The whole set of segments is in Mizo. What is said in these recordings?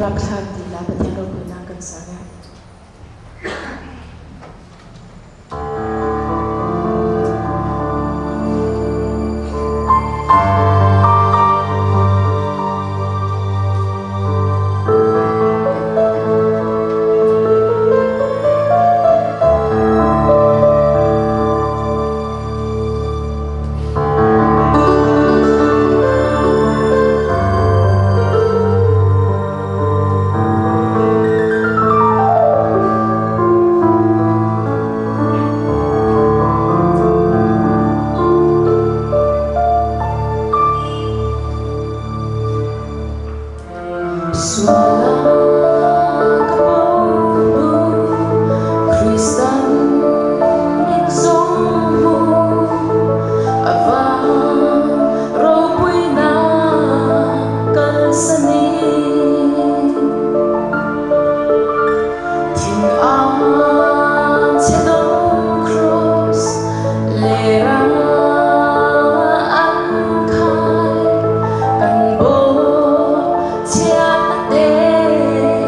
Rapthlak tih hla Pathian ropui nan kan sa ang e.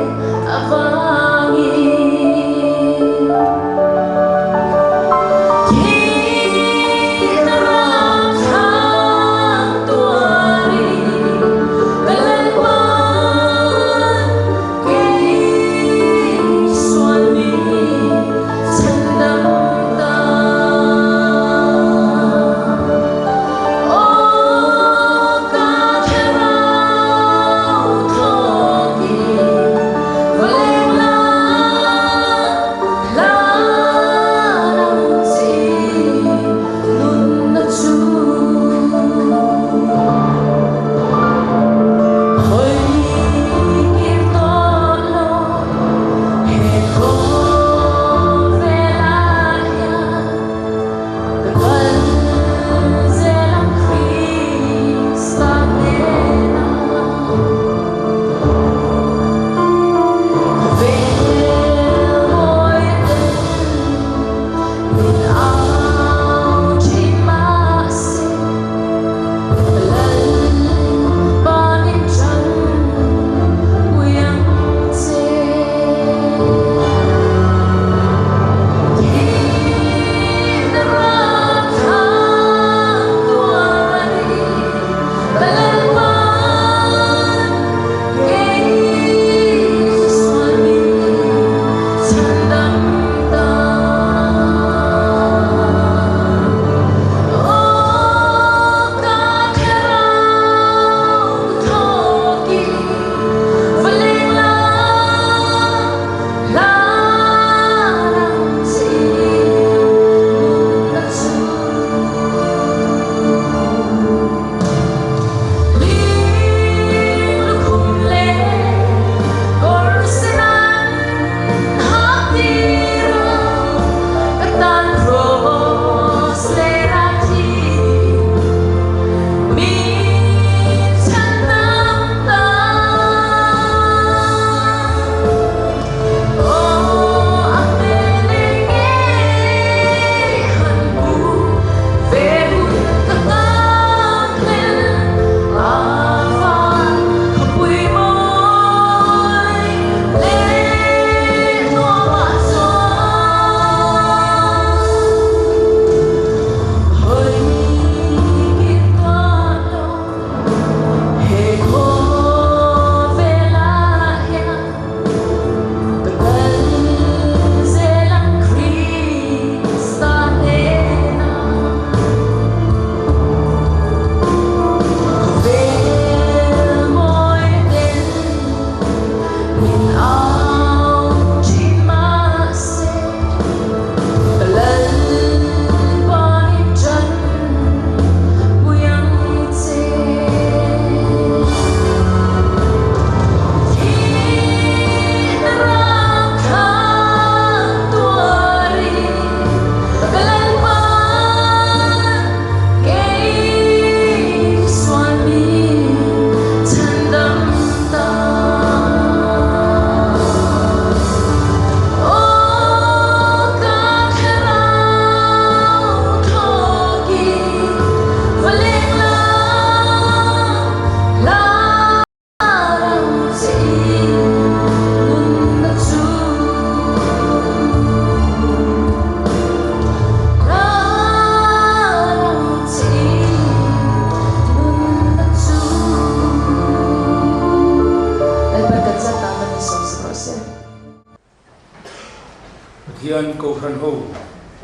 Pathian Kohhran ho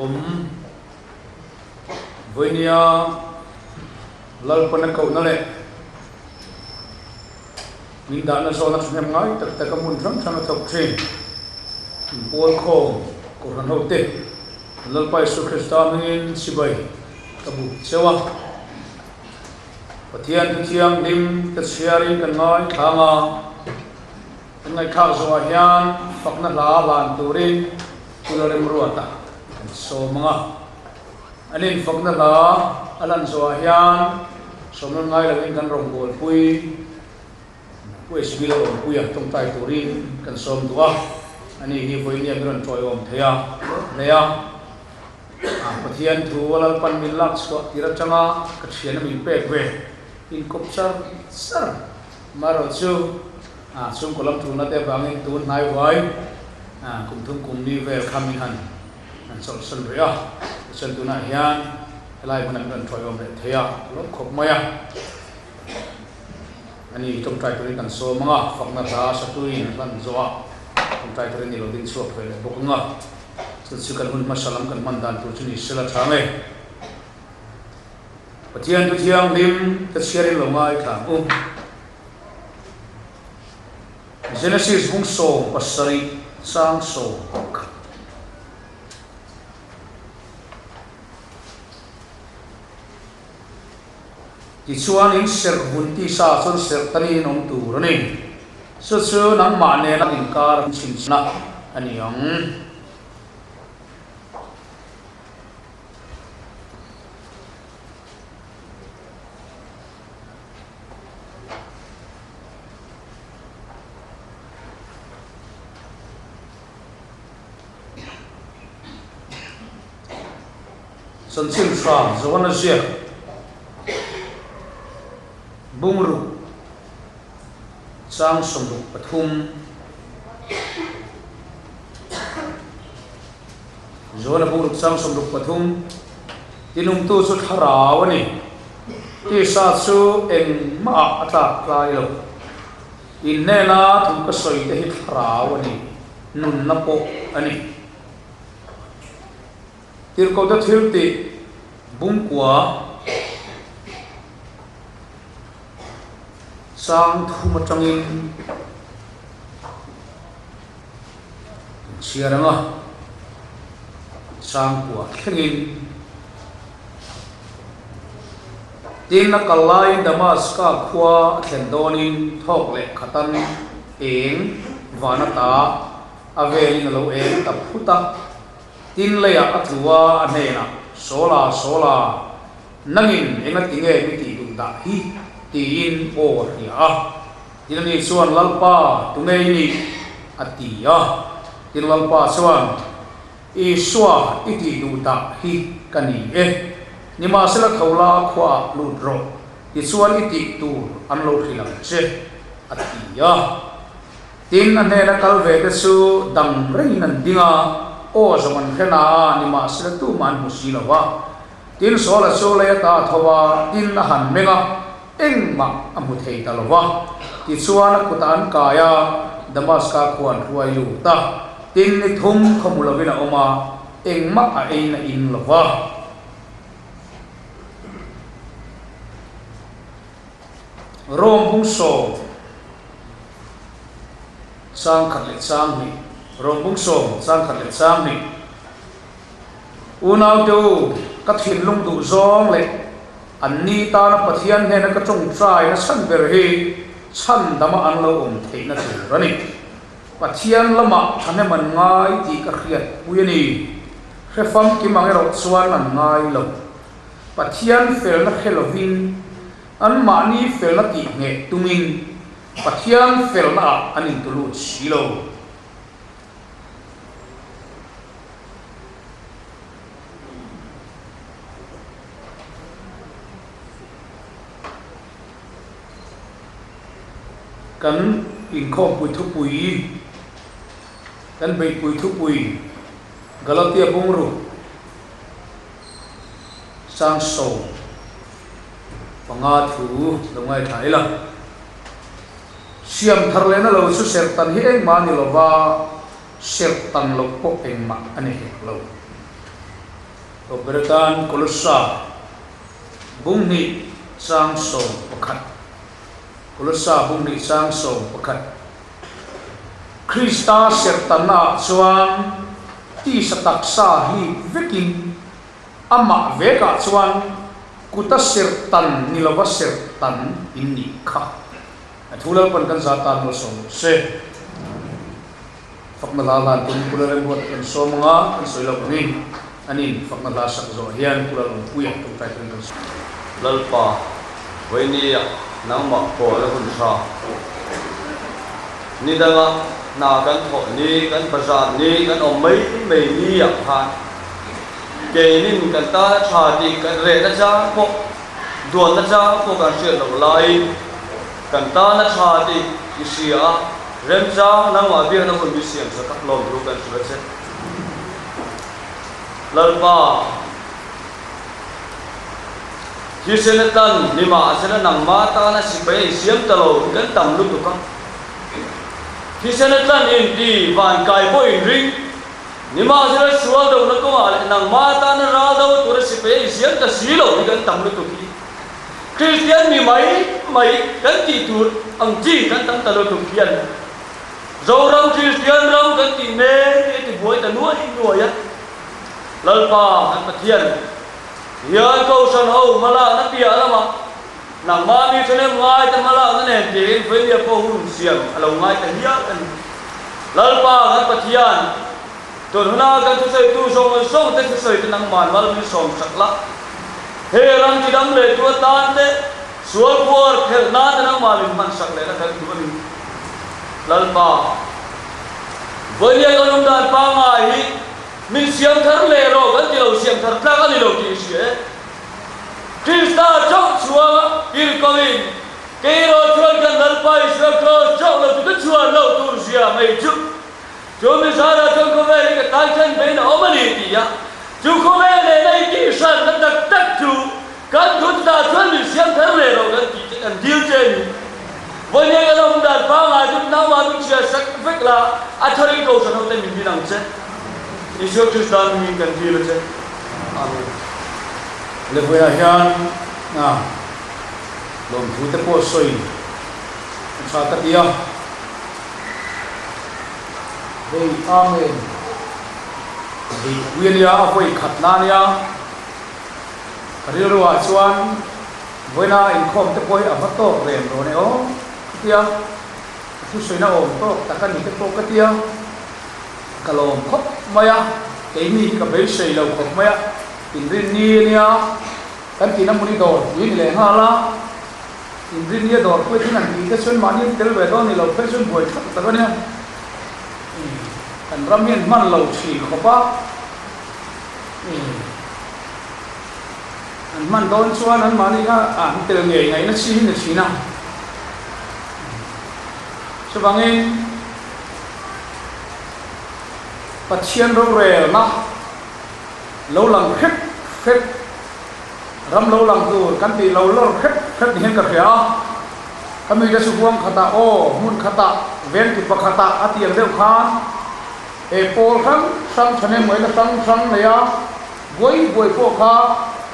awm vawinia Lalpana kohna leh min dahna zawhna thahnem ngai tak tak a hmun hrang hrang a thawk thin. Inpual khawm Kohhran ho te Lalpa Isua Krista hmingin chibai ka buk cheu a. Pathian thu thianghlim te chhiarin kan ngaithlang a. Kan ngaihthlak zawhah hian fakna hla hlan turin Pu Lalremruata kan sawm ang a. An infakna hla a lan zawhah hian sawmna ngai lovin kan rawngbawlpui Pu SB Lalawmpuia tawngtai turin kan sawm duh a. Ani hi vawinia min rawn tawiawm thei a hle a. Pathian thu a Lalpan min lak chhuah tir atanga ka thian a min pek ve inkawp char char marawh chu chhungkaw lam thulna te avangin tun hnaihuai kum thum kum ni vel kha min han an chawlhsan rih a, tichuan tunah hian helai hmunah min rawn tawiawm leh thei a, ka lawm khawp mai a. Ani tawngtai turin kan sawm ang a, fakna hla satuin a hlan zawh a, tawngtai turin ni lo ding chhuak ve leh bawk ang a, chu chu kan hun hmasa lam kan hman dan tur chu ni sela tha nge. Pathian thu thianghlim te chhiarin lo ngaithla ang u. Genesis bung 17 chang 11. Tichuan in serh vun tisa chuan serh tanin awm tur a ni. Chu chu nangmah nena inkar chhinchhna a ni ang. Chanchin hram Johana ziak bungruk chang 63 Johana bungruk chang 63 Tinungtu chu thlarau a ni. Tisa chu engmah a tlak tlai lo. In hnena thu ka sawi te hi thlarau a ni, nunna pawh a ni. Tirhkohte thil tih bungkua chang thum atangin chhiar anga changkua thlengin tin a kal laiin Damaska khua a thlen dawnin thawk leh khatan eng van ata a velin a lo eng ta phut a. Tin leiah a tlu a, a hnenah, Sawla, Sawla, nangin enga ti nge mi tih duh dah hi? tiin aw a hria a. Tin ani chuan, Lalpa, tunge i nih? a ti a. Tin Lalpa chuan, Isua, i tih duh dah hi ka ni e. Nimahsela tho la khuaah lut rawh, tichuan i tih tur an lo hrilh ang che, a ti a. Tin, a hnena kal ve te chu dang rengin an ding a, aw zawng an hre na a, nimahsela tumah an hmu si lo va. Tin, Saula chu lei ata a tho a, tin a han meng a, engmah a hmu thei ta lo va. Tichuan a kutah an kai a, Damaska khua an hruai lut a. Tin, ni thum khawhmu lovin a awm a, engmah a ei na in lo va. Rom bung sawm chang khat leh chang hnih Rom bung sawm chang khat leh chang hnih Unau te u, ka thinlung duh zawng leh an ni tana Pathian hnena ka tawngtai na chhan ber hi chhan dama an lo awm theihna tur a ni. Pathian lamah thahnem an ngai tih ka hriat pui a ni. Hre famkim ang erawh chuan an ngai lo. Pathian felna hre lovin, anmahni felna tih ngheh tumin Pathian felna ah an intulut si lo. Kan inkhawmpui thupui, kan beihpui thupui Galatia bungruk, Chang 15 thu lo ngaithla ila. Siam thar lehna lo chu serh tan hi engmah a ni lova, Serh tan loh pawh engmah a ni hek lo. Tawpber atan Kolossa bung hnih chang 11 Kolossa bung hnih chang 11 Krista serh tannaah chuan tisa taksa hlip vekin amah vekah chuan kuta serh tan ni lova serh tan in nih kha. A thu Lalpan kan za tan malsawm rawh se. Fakna hla hlan tum Pu Lalremruata kan sawm anga kan sawi loh angin anin fakna hla sak zawh hian Pu Lalawmpuia tawngtai turin kan sawm. Lalpa, Vawinia nangmah pawhna hun tha. Ni danga hna kan thawh ni, kan bazar ni, kan awm mai mai ni ah khan keinin kan tana tha tih kan rehna chang pawh Duanna chang pawh kan hriat loh laiin kan tana tha tih i hria a, remchang nangmah biakna hun mi siam sak a hlawm thu kan hrilh a che. Lalpa, thisen a tan ni mahsela nangmah tana sipai a insiam ta lo hi kan tam lutuk a, thisen a tlan inti vankai pawh inring, Nimahsela sual dohna kawngah leh nangmah atana ral do tura sipai a insiam ta si lo hi kan tam lutuk hi Kristian mi mai mai kan tih tur ang chi kan tam ta lutuk hian Zoram Kristian ram kan tih mek hi a ti buai ta nuai nuai a. Lalpa kan Pathian hian Kohhran ho hmalakna piah lamah nangmah mi thahnem ngai ta hmalakna nen tiin Vainia pawh hun siam a lo ngai ta hial a ni. Lalpa kan Pathian, tun huna kan thusawitu zawng zawng te thusawi te nangman mal min sawm sak la. He ram chi dam leh tu atan te, sual puar phelh nan te nangman min hman sak lehna kan duh a ni. Lalpa, Vawilian kan awm dan pangngai hi min siam thar leh rawh kan ti lo, siam thar tlak a ni lo tih i hria e. Krista chauh chuanga tirhkohin Kei erawh chuan kan Lalpa Isua Kraws chauh lo chu ka chhuan loh tur zia mai chu. Chu mi zarah chuan khawvel hi ka tan khan vein a awm a ni ti a, chu khawvel nena i tihhranna tak tak chu kan thutna chuan min siam thar leh loh kan tih che kan dil che a ni. Vawinia kan awm dan pangngai chu naua min chhiar sak vek la, a tharin Kohhran hote min din ang che. Isua Krista hmingin kan dil a che. Amen. Levuiah hian a. Lawmthu te pawh sawi a tha ka ti a. Hei Amen Beihpui a nia, a vawi khat na a nia. Ka rilru ah chuan vawiina inkhawm te pawh hi a va tawk rem rawn e aw ka ti a. Ka thusawina awm tawk tak a ni te pawh ka ti a. Ka lawm khawp mai a, keini hi ka beisei lo khawp mai a, inrinni a nia. Kan tihna hmun hi dawr pui ni leh nghal a, inrinnia dawr pui thil an tih te chuan mahni an tel ve dawn ni lo phei chuan buai thlak tak a nia. Kan ram hian hman lo thin khawp a, an hman dawn chuan an mahni kha an tel ngei ngaihna chi hi ni thin a. Chuvangin Pathian rorelna lo lang hrep hrep, ram lo lang tur kan tih lo lawr hrep hrep ni hian ka hria a, ka mite chu huang khatah aw, hmun khatah, vengtu pakhatah a ti ang deuh khan he pawl hrang hrang thahnemngaihna hrang hrang nei a, buai buai pawh kha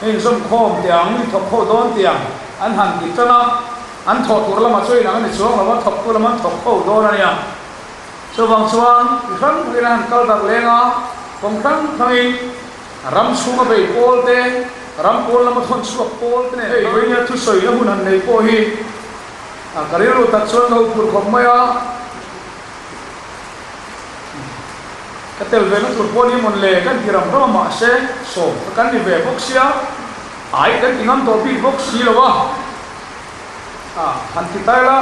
hei inzawmkhawm teh ang, inthawk ho dawn teh ang an han ti tan a, an thawh tur lamah chuan inang a ni chuang lo a, thawktu lam an thawk ho dawn a nia. Chuvang chuan mi hrang hrangin an han kal darh leng a, kawng hrang hrangin ram chhunga bei pawl te, ram pawl lama thawn chhuak pawl te nen hei vawinia thusawina hun han nei pawh hi ka rilru tak chuan ka huphurh khawp mai a. Ka tel ve na tur pawh ni mawn le kan ti ram ram a mahse sawm kha kan ni ve bawk sia, ai kan ti ngam tawh bik bawk si lo a, han ti ta ila.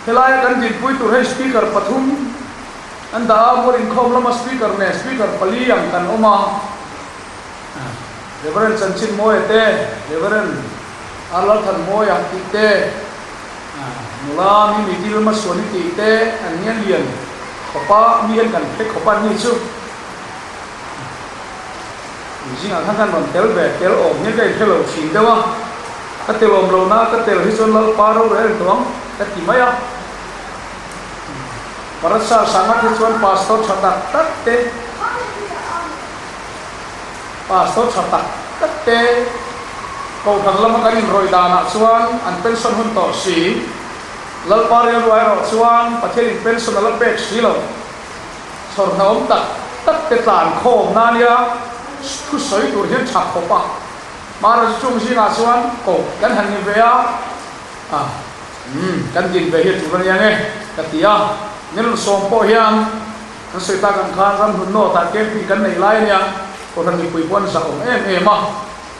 Helaia kan dinpui tur hei speaker pathum an dah a, mual inkhawm lama speaker nen speaker pali ang kan awm a, Reverend Chanchin Mawia te, Reverend R Lalthanmawia tih te, nula Mimi Dilmasuani tih te an ngen lian khawp a, mi hian kan hre khawp a ni chu. Zingah khan kan rawn tel ve tel awm hian ka inhre lo thin deuh a, ka tel awm lo na ka tel hi chuan Lalpa rorel tawh ang ka ti mai a. Parasar Sangha te chuan Pastor tha tak tak te, Pastor tha tak tak te Kohhran lama kan inrawih danah chuan an pension hun tawh si. Lalpa rilru erawh chuan Pathianin pension a la pek si lo. Chhawrhna awm tak tak te tlan khawm na nia thu sawi tur hian tha khawp a. Maharaja chung zingah chuan ko kan han ni ve a, a umm kan din ve hi a tul a nia nge ka ti a. Ni rawn sawm pawh hian kan sawi tak ang khan ram hlun nawtah camping kan neih lai a nia, Kohhran mipui pawh an zah awm em em a,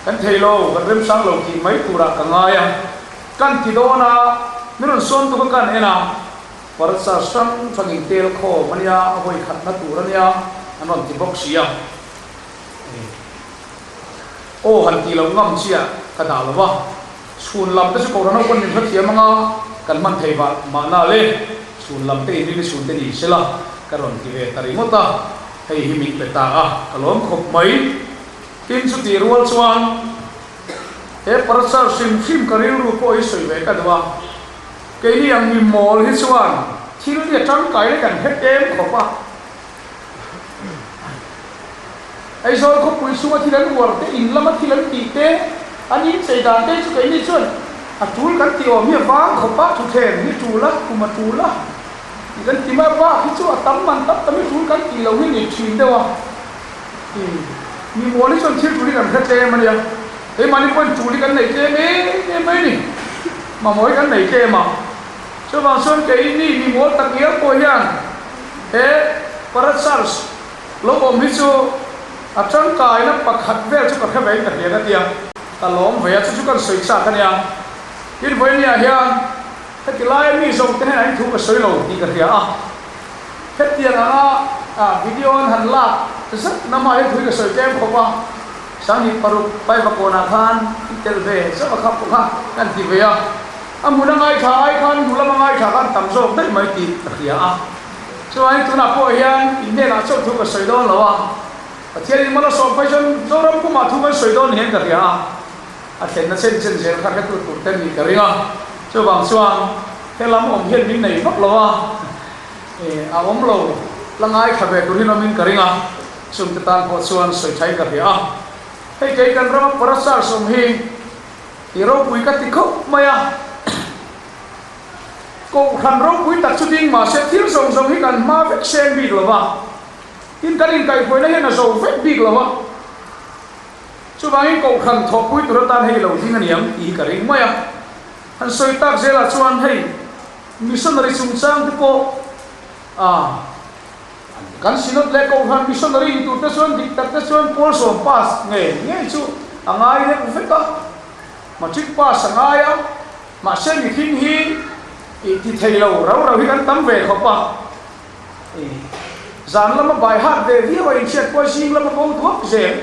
kan thei lo, kan remchang lo tih mai turah ka ngai a. Kan ti dawn a, ni rawn sawm tuk a kan en a. Parcha hrang hrang in tel khawm a nia, a vawi khatna tur a nia, an rawn ti bawk si a. Aw han tih loh ngam chiah ka dah lo va, chhun lam te chu Kohhran ho pawn min hrethiam anga kan hman thei vah mahna le, chhun lam te inrin i chhun te ni sela ka rawn ti ve ta ringawt a, hei hi min pe ta a, ka lawm khawp mai. Tin chutih rual chuan he parcha hrim hrim ka rilru pawh hi sawi ve ka duh a. Keini ang mi mawl hi chuan thil hi a tangkai na kan hre tlem khawp a. Aizawl khawpui chhunga thil an uar te, in lama thil an tih te, an inchei dan te chu keini chuan a tul kan tih awm hi a vang khawp a, thutthleng hi tul a, kum a tul a tih kan ti mai a, bak hi chu a tam man tam tam hi tul kan tih loh hi ni thin deuh a. Mi mawl hi chuan thil tul hi kan hre tlem a nia. Keimahni pawhin tul hi kan nei tlem em em mai a ni. Mamawh hi kan nei tlem a. Chuvang chuan keini mi mawl tak ngial pawh hian he Parachars lo awm hi chu a tangkaina pakhat vel chu ka hre ve in ka hria ka ti a. Ka lawm ve a, chu chu kan sawi chak a nia. Tin vawinia hian heti laia mi zawng te hnenah hian thu ka sawi lo tih ka hria a. Hetiang anga video an han lak zet na mah hian thui ka sawi tlem khawp a, 26 Paivakawnah khan i tel ve zauh a kha pawh kha kan ti ve a, a hmun a ngaithla ai khan hmu lama ngaithla khan tam zawk daih mai tih ka hria a. Chuvangin tunah pawh hian in hnenah chauh thu ka sawi dawn lo a, Pathianin mal a sawm phei chuan Zoram pumah thu kan sawi dawn hian ka hria a, a thlenna chen chen zel kha hretu tur te nih ka ring a, chuvang chuan helam awm hian min nei vak lo a. A awm lo, la ngaithla ve tur hi awmin ka ring a, chungte tan pawh chuan sawi thain ka hria a. Hei kei kan rama Parasar sawm hi i ropui ka ti khawp mai a, Kohhran ropui tak chu ding mahse thil zawng zawng hi kan hma vek seng bik lo va, tin kan inkaihhruaina hian a zo vek bik lo a, chuvangin Kohhran thawhpui tur atan hei lo ding a niang tih hi ka ring mai a. Han sawi tak zelah chuan hei. Missionary chungchang te pawh a kan Synod leh Kohhran Missionary in tur te chuan dik tak te chuan Pawl sawm pass ngei ngei chu a ngai deuh vek a, Matric pass a ngai a, mahse mihring hi ih ti thei lo rau rau hi kan tam ve khawp a, ih zan lama bai hat ve viau a inhriat pawh zing lama bo duak zel,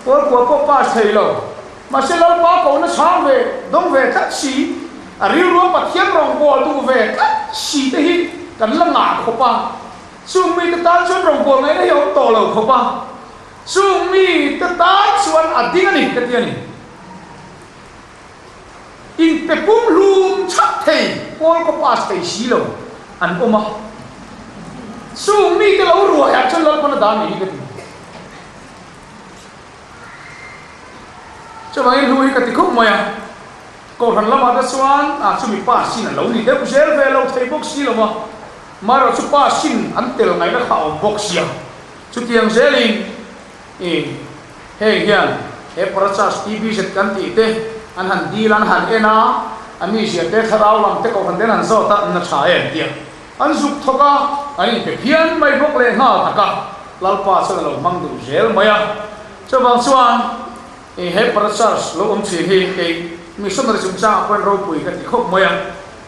Pawl kua pawh pass thei lo. Mahse Lalpa kohna chhang ve dawng ve tlat si, a rilrua Pathian rawngbâwl duh ve tlat si te hi kan la ngah khawp a. Chung mite tân chuan rawngbâwl ngaihna hi a awm tawh lo khawp a. Chung mite tân chuan a ding a ni ka ti a ni. Inpe pumhlum chhak thei pawl kaw pass thei si lo an awm a. Chung mite lo ruaiah chuan Lalpan a dah a ni hi ka ti. Chuvangin hnu hi ka ti khawp mai a, Kohhran lamah te chuan ah chumi pa sin a lo ni deuh zel ve lo thei bawk si lo va, marawh chu pa sin an tel ngaihna kha a awm bawk sia. Chutiang zelin i heng hian he Parachas TBZ kan tih te an han dil an han en a, a mizia te thlarau lam te Kohhran te an han zawt a, na tha em tia an zuk thawk a, an inpe phian mai bawk leh nghal tak a. Lalpa chuan a lo hmang duh zel mai a. Chuvang chuan i he Parachurch lo awm thin hi kei missionary chungchangah pawhin ropui ka ti khawp mai a.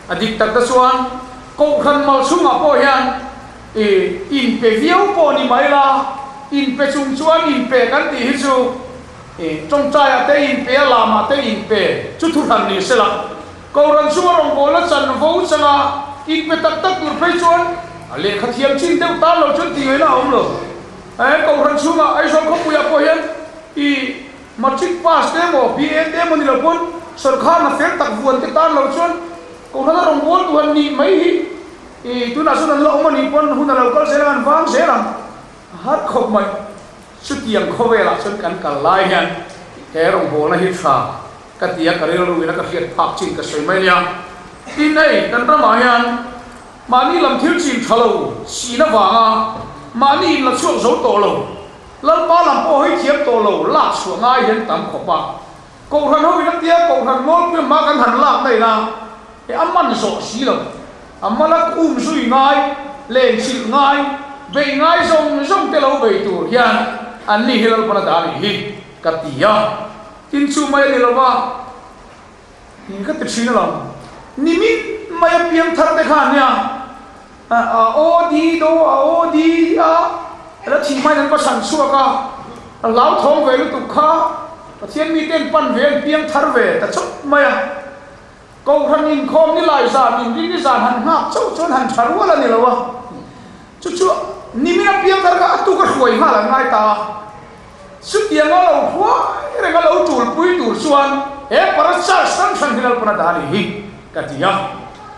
A dik tak te chuan Kohhran mal chhungah pawh hian i inpe viau pawh ni mai la, inpe chung chuan inpe kan tih hi chu i tawngtaiah te inpe a, lamah te inpe chu thuhran ni se la. Kohhran chunga rawngbawlna chanvo changa inpe tak tak tur phei chuan a lehkha thiam chin deuh tan lo chuan tih ngaihna a awm lo. He Kohhran chhungah Aizawl khawpuiah pawh hian i Matric pass te emaw BA te emaw ni lo pawn sawrkharna fel tak vuan te tan lo chuan Kohhrana rawngbawltu han nih mai hi. I tunah chuan an la awm a nih pawn hun a lo kal zel ang, an vang zel ang. A har khawp mai. Chutiang khawvelah chuan kan kal lai hian he rawngbawlna hi tha ka ti a, ka rilru in a ka hriat phak chin ka sawi mai nia. Tin hei kan ramah hian mahni lam thil chin tha lo sin avanga mahni in la chhuak zo tawh lo, Lalpa lam pawh hawi thiam tawh lo lak chhuah ngai hian tam khawp a. Kohhran ho in a tia Kohhran Ngawlpui hma kan han lak na ina e a man zawh si lo. A mal a um zui ngai, len chilh ngai, beih ngai zawng zawng te lo bei tur hian an ni hi Lalpan a dah a nih hi ka ti a. Tin chu mai a ni lo va, hi ka ti thin alawm. Nimin mai a piang thar te khan nia a aw di do a aw di a la thih hmain an va chhan chhuak a, a hlauthawng ve lutuk kha Pathian miten pan ve an piang thar ve ta chawp mai a. Kohhran inkhawm ni lai zan inring ni zan han nghak chauh chuan han tha rual a ni lo a, chu chu nimin a piang thar kha a tuk a hruai nghal an ngai ta a. Chutianga lo hruai renga lo tulpui tur chuan he para charge hrang hrang hi Lalpan a dah a nih hi ka ti a.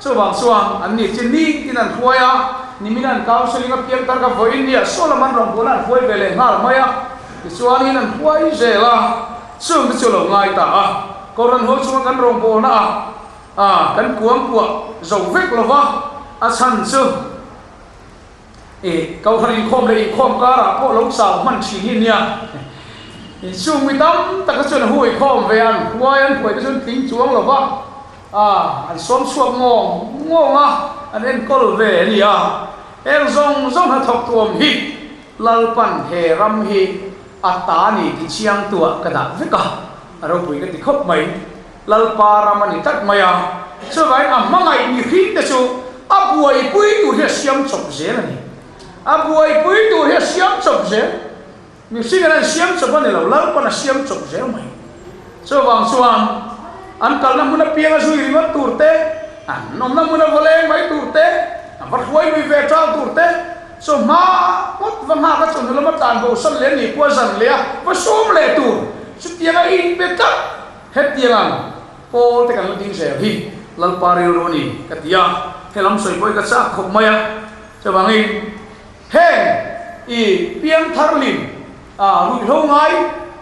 Chuvang chuan an ni chi nitin an hruai a, nimin an counselling a piang thar kha vawiin nia saw lam an rawngbawlna an hruai ve leh nghal mai a, tichuanin an hruai zel a. Chung te chu lo ngai ta a, Kohhran ho chunga kan rawngbawlna ah ah kan kuang kuah zo vek lo va, a chhan chu ih Kohhran inkhawm leh inkhawm karah pawh lo chau hman thin hi nia. Chung mi tam taka chuan hui khawm ve an huai an huai te chuan tling chuang lo va, ah an sawm chhuak ngawng ngawng a, an enkawl ve a ni a. Heng zawng zawng hnathawk tuam hi Lalpan he ram hi a ta ni ti chiang tuah ka dah vek a, a ropui ka ti khawp mai. Lalpa ram a ni tlat mai a, chuvangin a hmangaih mihring te chu a buaipui tur hi a siam chawp zel a ni. A buaipui tur hi a siam chawp zel. Mihring an an siam chawp a ni lo, Lalpan a siam chawp zel mai. Chuvang chuan an kalna hmun apiang a zui ringawt tur te, an awmna hmun a va leng mai tur te, an va hruai lui ve tang tur te, Chawhma ngawt va nghak a chawhnu lama tlan bo san leh ni pawh a zan leh a, va sawm leh tur. Chutianga i inpe tlat hetiang ang pawl te kan la ding zel hi Lalpa rilru a ni ka ti a, helam sawi pawh hi ka chak khawp mai a. Chuvangin heng i piangthar lim a ruihhlo ngai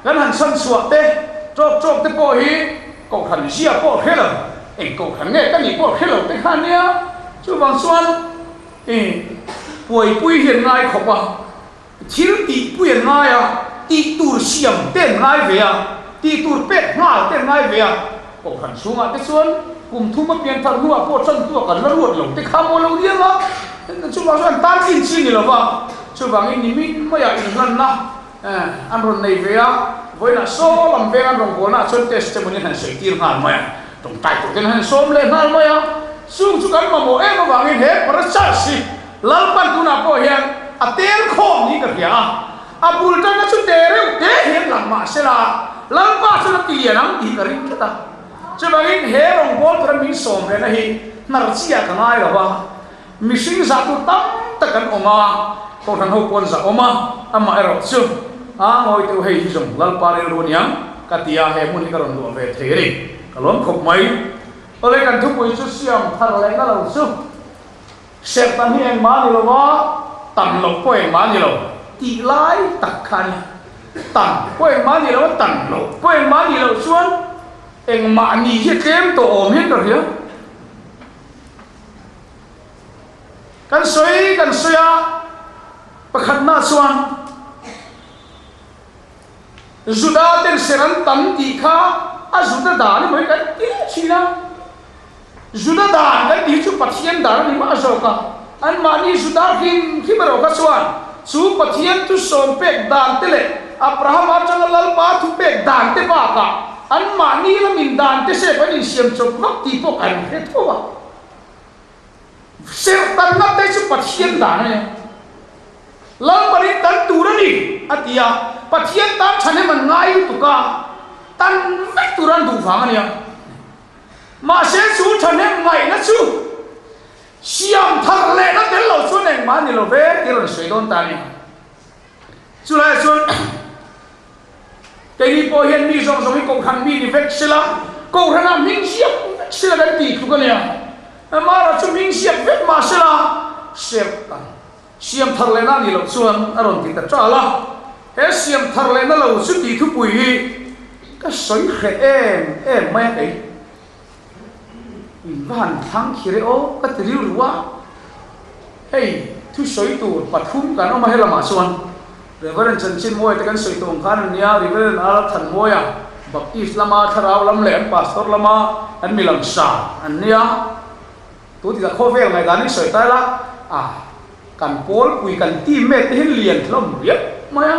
kan han chhan chhuah te tawk tawk te pawh hi kohhran zia pawh hre lo, eng kohhran nge ka nih pawh hre lo te kha a nia. Chuvang chuan I puaipui hi an ngai khawp a, thil tihpui an ngai a, tih tur siam te an ngai ve a, tih tur pek nghal te an ngai ve a. Kohhran chhungah te chuan kum thum a pian thar hnuah pawh tantu a kan la ruat lo te kha maw lo riang a, chuvang chuan an tan tlin chi ni lo va, chuvangin nimin maiah inhlanna an rawn nei ve a, vawiinah saw lam veng an rawngbawlnaah chuan testimony an han sawi tir nghal mai a. Tawngtai tur ten han sawm leh nghal mai a, chung chu kan mamawh em avangin he Parachas hi Lalpan tunah pawh hian a tel khawm niin ka hria a, a bul tanna chu te reuh te hian lang mah se la, Lalpa chuan a ti lian ang tih ka ring tlat a. Chuvangin he rawngbâwl tura min sawm rehna hi hnar chiah ka ngai lo a, mihring zah tur tam tak kan awm a, Kohhran ho pawn zah awm a, amaherawh chu a ngawi teuh hei hi zawng Lalpa rilru aniang ka ti a, he hmun hi ka rawn luah ve thei a ni. Ka lawm khawp mai. Awle kan thupui chu siam thar leh na lo chu serh tam hi engmah a ni lo a, tam loh pawh engmah a ni lo tih lai tak kha a ni. Tam pawh engmah a ni lo a, tam loh pawh engmah a nih loh chuan engmah nih hi a tlem tawh awm hian ka hria. Kan sawi kan sawi a, pakhatna chuan. Juda ten ser an tam tih kha a Juda dan emaw hi kan ti leh thin a. Juda dan kan tih hi chu Pathian dan a ni mah zawk a. Anmahni Juda hlim hlim erawh kha chuan chu Pathian thu sawm pek dan te leh Abraham atanga Lalpa thu pek dan te bakah anmahni lamin dan te sep an insiam chawp vak tih pawh kan hre tho a. Serhtanna te chu Pathian dan a ni. Lalparin tan tur a ni, a ti a. Pathian tan thahnem an ngai lutuk a, tan vek tur an duh vang a nia. Mahse chu thahnem ngaihna chu siam thar lehna tel lo chuan engmah a ni lo ve tih a rawn sawi dawn ta a ni. Chulaiah chuan keini pawh hian mi zawng zawng hi Kohhran mi ni vek sela, Kohhranah hming ziak vek sela kan tih tluk a nia. Mara chu hming ziak vek mah sela. Serh tan siam thar lehna a nih loh chuan a rawn ti ta ṭal a. He siam thar lehna lo chu tih thupui hi ka sawi hreh em em mai a kei. In va han thlang khi reh aw ka ti rilru a. Hei thusawi tur pathum kan awm a helamah chuan Reverend Chanchinmawia te kan sawi tawh ang khan an nia, Reverend Arab Thanmawia, Baptist lama thlarau lam leh an pastor lama an mi lamsa an nia. Tu ti ta khawvel ngaihdan in sawi ta ila a kan pawlpui kan team mate te hi lian hlawm riap mai a,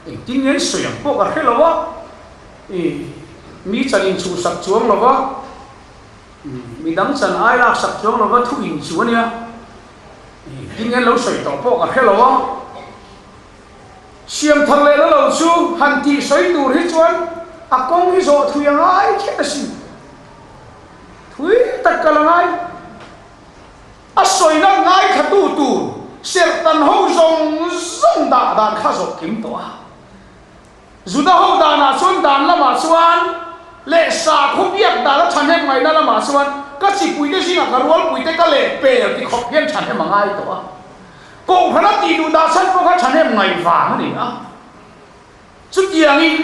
engtin nge an sawi ang pawh ka hre lo a, i mi chan inchhuhsak chuang lo va, midang chan ai laksak chuang lo va thu inchu a nia, engtin nge an lo sawi tawh pawh ka hre lo a. Siam thar leh la lo chu han tih sawi tur hi chuan a kawng hi zawh thui a ngai kher asin. Thui tak kal a ngai. A sawina ngaithla tu tur serhtan ho zawng zawng dah dan kha zawh kim tawh a. Juda ho danah chuan dan lamah chuan leh sakhaw biak dan a thahnem ngaihna lamah chuan ka chipuite zingah ka rualpuite ka leh pel ti khawp hian thahnem a ngai tawh a. Kohhran a tih duh dah chhan pawh kha thahnem ngaih vang a ni a. Chutiangin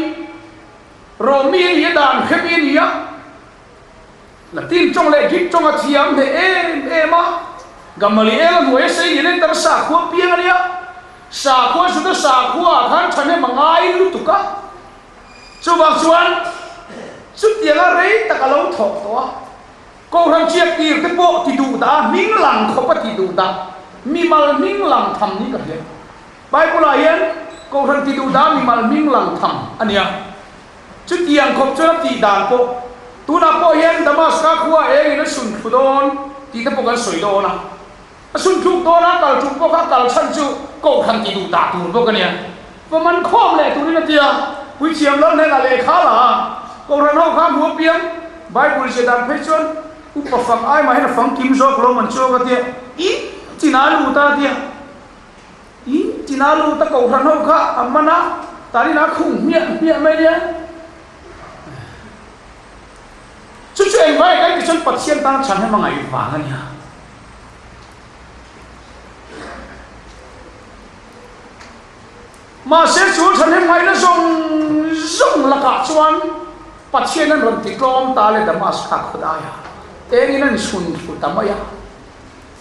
Rom mi a ni a, dan hre mi a ni a, Latin tawng leh Greek tawng a thiam hneh em em a. Gamaliel a hnuaia sei lian entar sakhua piang a nia. Sakhua Juda sakhua ah khan thahnem a ngai lutuk a. Chuvang chuan chutianga rei tak a lo thawk tawh a. Kohhran chiak tir te pawh ti duh dah a, hming lang khawp a ti duh dah, mimal hming lang tham niin ka hria. Bible ah hian Kohhran ti duh dah mimal hming lang tham a nia. Chutiang khawp chuan a tih dan pawh tunah pawh hian Damaska khua engin a sun thlu dawn tih te pawh kan sawi dawn a. A sun thluk dawn a, kal tum pawh kha kal chhan chu Kohhran ti duh dah tur bawk a nia. Va man khawm leh turin a ti a, Puithiam lal hnenah lehkha la a, Kohhran ho kha hmu apiang Bible zia dan phei chuan upa fang ai mah hian a fang kim zawk lo man chuak a tia, in chinah a lut a a tia. In tina lut a kohhran ho kha a man a, tanin a khung hmiah hmiah mai nia. Chu chu engvai kan ti chuan Pathian tan chhan hem a ngaih vang a nia. Mahse chu thahnem ngaihna zawng zawng lakah chuan Pathian an rawn ti tlawm ta le Damaska khawdai a, engin an chhun thlu ta mai a.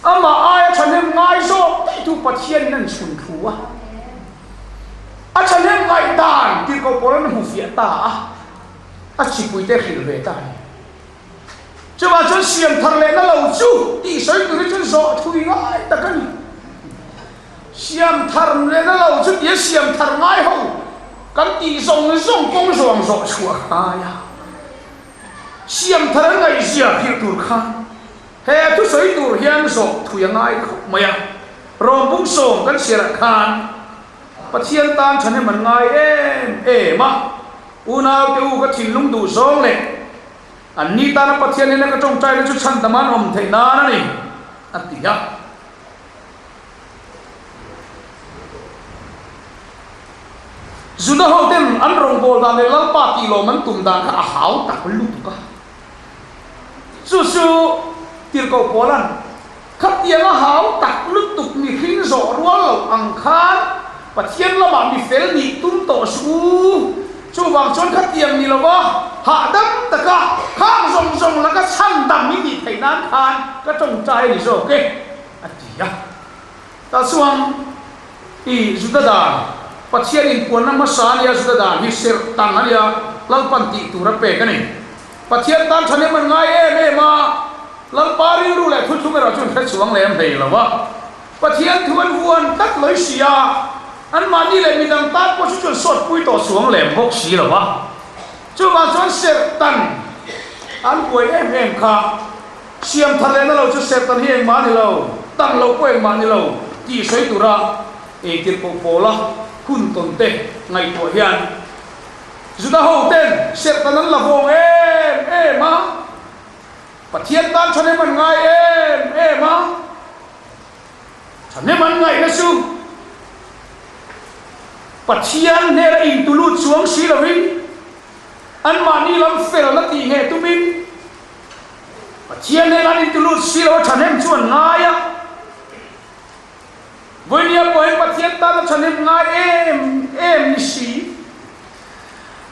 Amah aia thahnem ngai zawk daih tu Pathianin an chhun thu a, a thahnem ngaih dan tirhkoh pawl an hmu fiah ta a, a chipuite hrilh ve ta a ni. Chuvang chuan siam thar lehna lo chu tih sawi tur hi chuan zawh thui ngai tak a ni. Siam thar lehna lo chu tia siam thar ngai ho kan tih zawng zawng kawng zawng zawh chhuah ngai a, siam thar an ngaihzia hrilh tur khan He thusawi tur hian zawh thui a ngai khawp mai a, Rawmbung sawm kan chhiarah khan Pathian tan thahnem an ngai em em a, unaute u ka thinlung duh zawng leh anni tana Pathian hnena ka tawngtaina chu chhandam an awm theih nan a ni, a ti a. Juda hoten an rawngbâwl dan leh Lalpa tihlawm an tum dan kha a hau tak lutuk a. Chu chu Tirhkoh Paula'n, Khatiang a hau tak lutuk mihring zawh rual loh ang khan Pathian lamah mi fel nih tum tawh suh u. Chuvang chuan khatiang ni lova hahdam taka khang zawng zawng laka chhandam i nih theih nan khan ka tawngtai a ni zawk e, a ti a. Tah chuan i Juda dan, Pathian inpuanna hmasa a nia, Juda dan hi serh tan a nia, Lalpan tih tur a pek a ni. Pathian tan thahnem an ngai em em a, Lalpa rilru leh thuthlung erawh chu an hre chuang lem hlei lo a. Pathian thu an vuan tlat lawih si a, anmahni leh midang tan pawh chu chuan sawt pui tawh chuang lem bawk si lo a. Chuvang chuan serhtan an buai em em kha. Siam thar lehna lo chu serhtan hi engmah a ni lo, tan loh pawh engmah a ni lo tih sawi tura eitirhkoh pawla hun tawn te ngaihtuah hian Juda ho ten serhtan an la vawng em em a, Pathian tan thahnem an ngai em em a, thahnem an ngaihna chu Pathian hnena intulut chuang si lovin anmahni lam felna tih ngheh tumin Pathian hnena an intulut si lo a thahnem chu an ngai a. thahnem ngai em em ni si.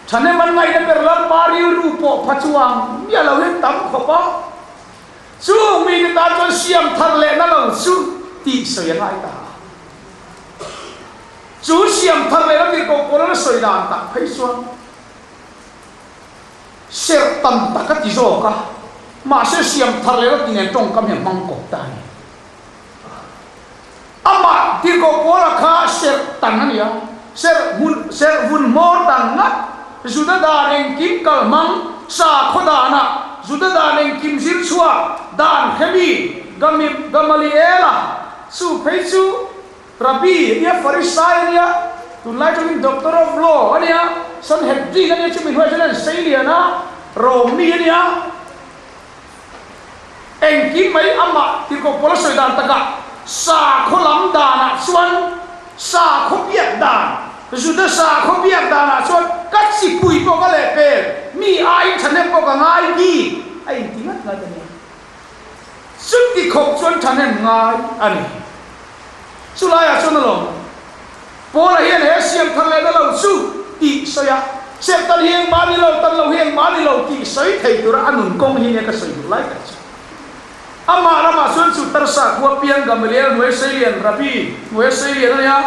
Thahnem an ngaihna ber Lalpa rilru pawh pha chuang miah lo hian tam khawp a. Chung mite tan chuan siam thar lehna lo chu tih sawi a ngai ta a. Chu siam thar lehna tih pawh Paula sawi dan tak phei chuan serh tam tak a ti zawk a, mahse siam thar lehna tih nen tawngkam hi a hmang kawp ta a ni. Amah tirhkoh Paula kha serh tan a ni a, serh hmun serh vun hmawr tan ngat, Juda dan engkim kal hmang, sakhaw danah Juda dan engkim zir chhuak dan hremi Gami Gamaliela chu phei chu Rabbi a nia, Farisai a nia, tunlai tawngin Doctor of Law a nia, Sanhedrin a nia, chumi hnuaiah chuan an sei lian a, Rom mi a nia. Engkim mai amah tirhkoh pawl a sawi dan takah sakhaw lam danah chuan sakhaw biak dan, Juda sakhaw biak danah chuan ka chipui pawh ka lehpel, mi aiin thahnem pawh ka ngai bik a inti ngat ngat a nia. Chuti khawp chuan thahnem ngai a ni. Chulaiah chuan alawm, Paula hian he siam thar lehna lo chu tih sawi a, Serhtan hi engmah a ni lo, tan lo hi engmah a ni lo tih sawi thei tura a nun kawng hi nia ka sawi duh lai tak chu. Amah ramah chuan chu Tarsa khua piang Gamaliel hnuai Seilian, Rabbi hnuai Seilian a nia,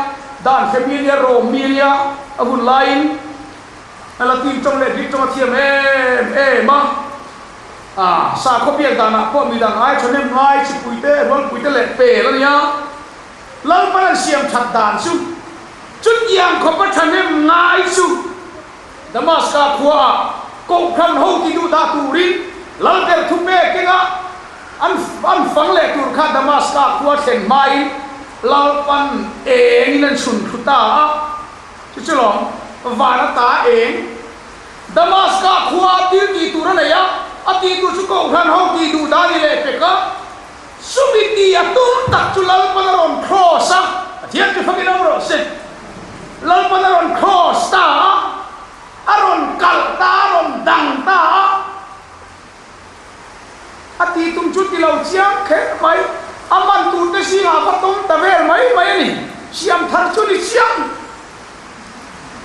Dan hre mi a nia, Rom mi a nia, a hun laiin Latin tawng leh Greek tawng a thiam em em a. A, sakhaw biak danah pawh midang ai thahnem ngai chipuite, rualpuite leh pel a nia. Lalpan an siam that dan chu chutiang khawpa thahnem ngai chu Damaska khuaah kohhran ho ti duh dah turin Lalber thu pek enga an an fang leh tur kha Damaska khua thlen hmain Lalpan engin an chhun thlu ta a, chu chu lawm van ata eng. Damaska khua a thil tih tur a nei a, a tih tur chu kohhran ho tih duh dan i leh pek a. Chumi tih a tum tak chu Lalpan a rawn cross a, Pathian chu fakin awm rawh se. Lalpan a rawn cross ta a, a rawn kalh ta a, a rawn dang ta a. A tih tum chu ti lo chiang kher mai, a man turte zingah va tawm ta vel mai mai a ni. Siam thar chu ni chiang.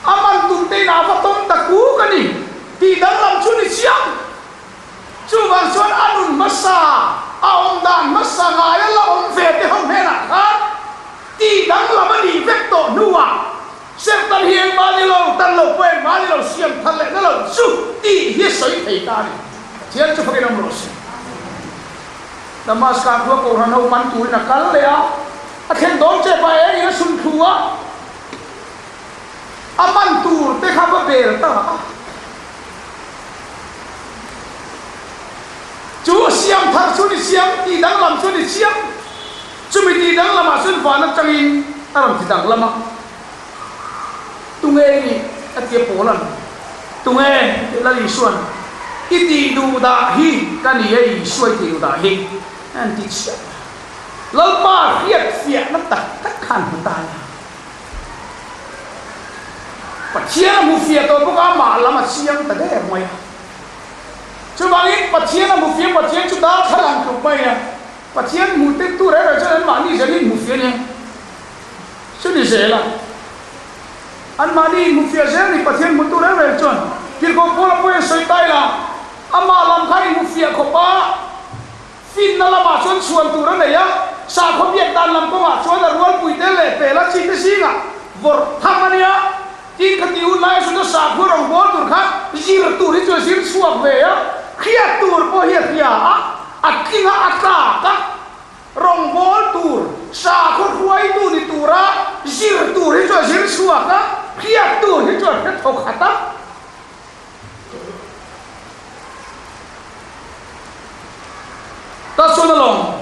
A man tum te inah va tawm ta kuk a ni tih danglam chu ni chiang. Chuvang chuan a nun hmasa, a awm dan hmasa ngaia la awm ve te ho hnenah khan tih danglam a nih vek tawh hnuah Serhtan hi engmah ni lo, tan lo pawh engmah ni lo, siam thar leh na lo chu tih hi a sawi thei ta a ni. Pathian chu fakin awm rawh se. Damaska khua Kohhran ho man turin a kal leh a, a thlen dawn che pa engin a sun thlu a, a man tur te kha va bel ta a. Chu siam thar chu ni chiang, tih danglam chu ni chiang. Chumi tih danglamah chuan van atangin a rawn ti danglam a, Tunge i nih? a ti a Paula'n. Tunge? a ti a Lal Isua'n. I tih duh dah hi ka ni a, Isua i tih duh dah hi a han ti chiah a. Lalpa hriat fiahna tak tak khan hmu ta nia. Pathian a hmu fiah tawh bawk a, amah lam a chiang ta der mai a. Chuvangin Pathian a hmu fiah, Pathian chu darthlalang tluk mai a. Pathian hmu tir tur erawh chuan anmahni zel in hmu fiah nia. Chu ni zel a. Anmahni in hmu fiah zel ni Pathian hmu tur erawh chuan Tirhkoh Paula pawhin a sawi ta ila, amah lam kha in hmu fiah khawp a, finna lamah chuan chhuan tur a nei a, sakhaw biak dan lam kawngah chuan a rualpui te leh pela chi te zingah vawrh tham a nia. Tin, ka tih hun laia chuan sakhaw rawngbâwl tur kha zir tur hi chu a zir chhuak ve a, hriat tur pawh hi a hria a, a tling a, a tlak a, rawngbâwl tur, sakhaw hruaitu ni tura zir tur hi chu a zir chhuak a, hriat tur hi chu a hre thaw khat a. Ta chuan alawm,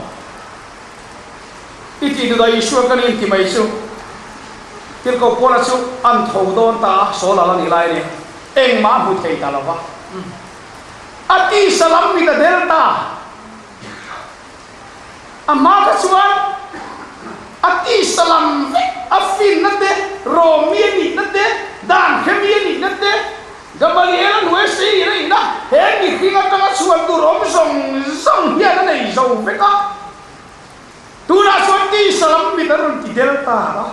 i tih duh dah Isua ka ni inti mai chu Tirhkoh Paula chu an tho dawn ta a, Saul a la nih lai a nia, engmah a hmu thei ta lo va. A tisa lam mit a del ta. A hma kha chuan a tisa lam vek, a finna te, Rawmi a nihna te, dan hremi a nihna te, Gamaliel a hnuai sei in a in a, he mihring atanga chhuan tur awm zawng zawng hian a nei zo vek a. Tunah chuan tisa lam mit a rawn ti del ta a.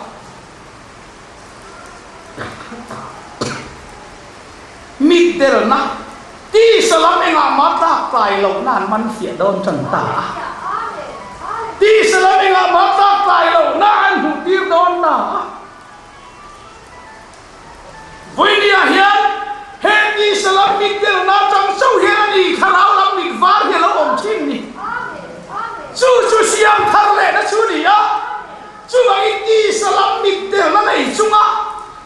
Mitdelna, tisa lam engah mah tlak tlai lohna an man fiah dawn tan ta a. Tisa lam engah mah tlak tlai lohna an hmuh tir dawn ta a. Vawinia hian he tisa lam mitdelna atang chauh hian a ni thlarau lam mit var hi a lo awm thin ni. Chu chu siam thar lehna chu a ni a. Chuvangin tisa lam mitdelna nei chunga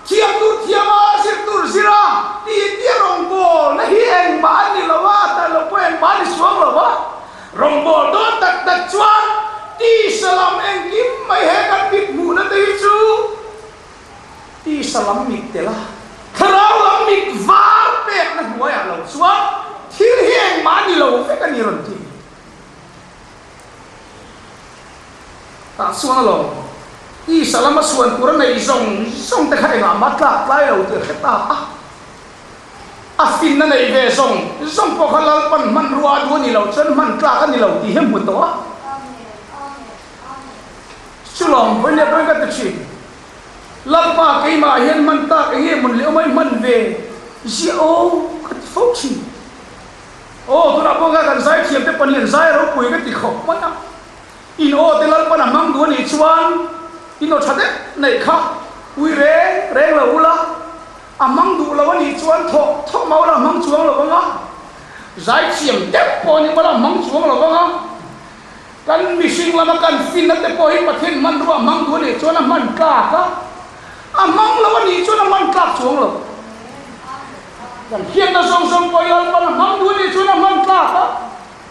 Thiam tur thiam a, zir tur zir a, tih tia rawngbawlna hi engmah a ni lo a, tan loh pawh engmah a ni chuang lo a. Rawngbâwl dawn tak tak chuan tisa lam engkim mai he kan mit hmuhna te hi chu tisa lam mit tel a, thlarau lam mit var pekna hnuaiah lo chuan thil hi engmah a ni lo vek a ni rawn ti. Tah chuan alawm, tisa lama suan tur a neih zawng zawng te kha engah mah tlak tlai lo tih a hre ta a. A finna neih ve zawng zawng pawh kha Lalpan hmanrua a duh a ni lo chuan hman tlak a ni lo tih hi a hmu tawh a. Chulawm vawiin leh vawiin ka ti thin. Lalpa keimah hian hman tlak eng nge mawn leh awm a i hman ve ziah aw ka ti fo thin. Aw tunah pawh kha kan zaithiam te pahnih an zai ropui ka ti khawp mai a. In aw te Lalpan a hmang duh a nih chuan in aw tha deuh neih kha ui reng reng lo ula, a hmang duh lo a nih chuan thawh thawh mau la hmang chuang lo ang a, zaithiam deuh pawh ni mawla hmang chuang lo ang a, kan mihring lama kan finna te pawh hi Pathian hmanrua a hmang duh a nih chuan a hman tlak a, a hmang lo a nih chuan a hman tlak chuang lo. Kan hriatna zawng zawng pawh hi Lalpan a hmang duh a nih chuan a hman tlak a.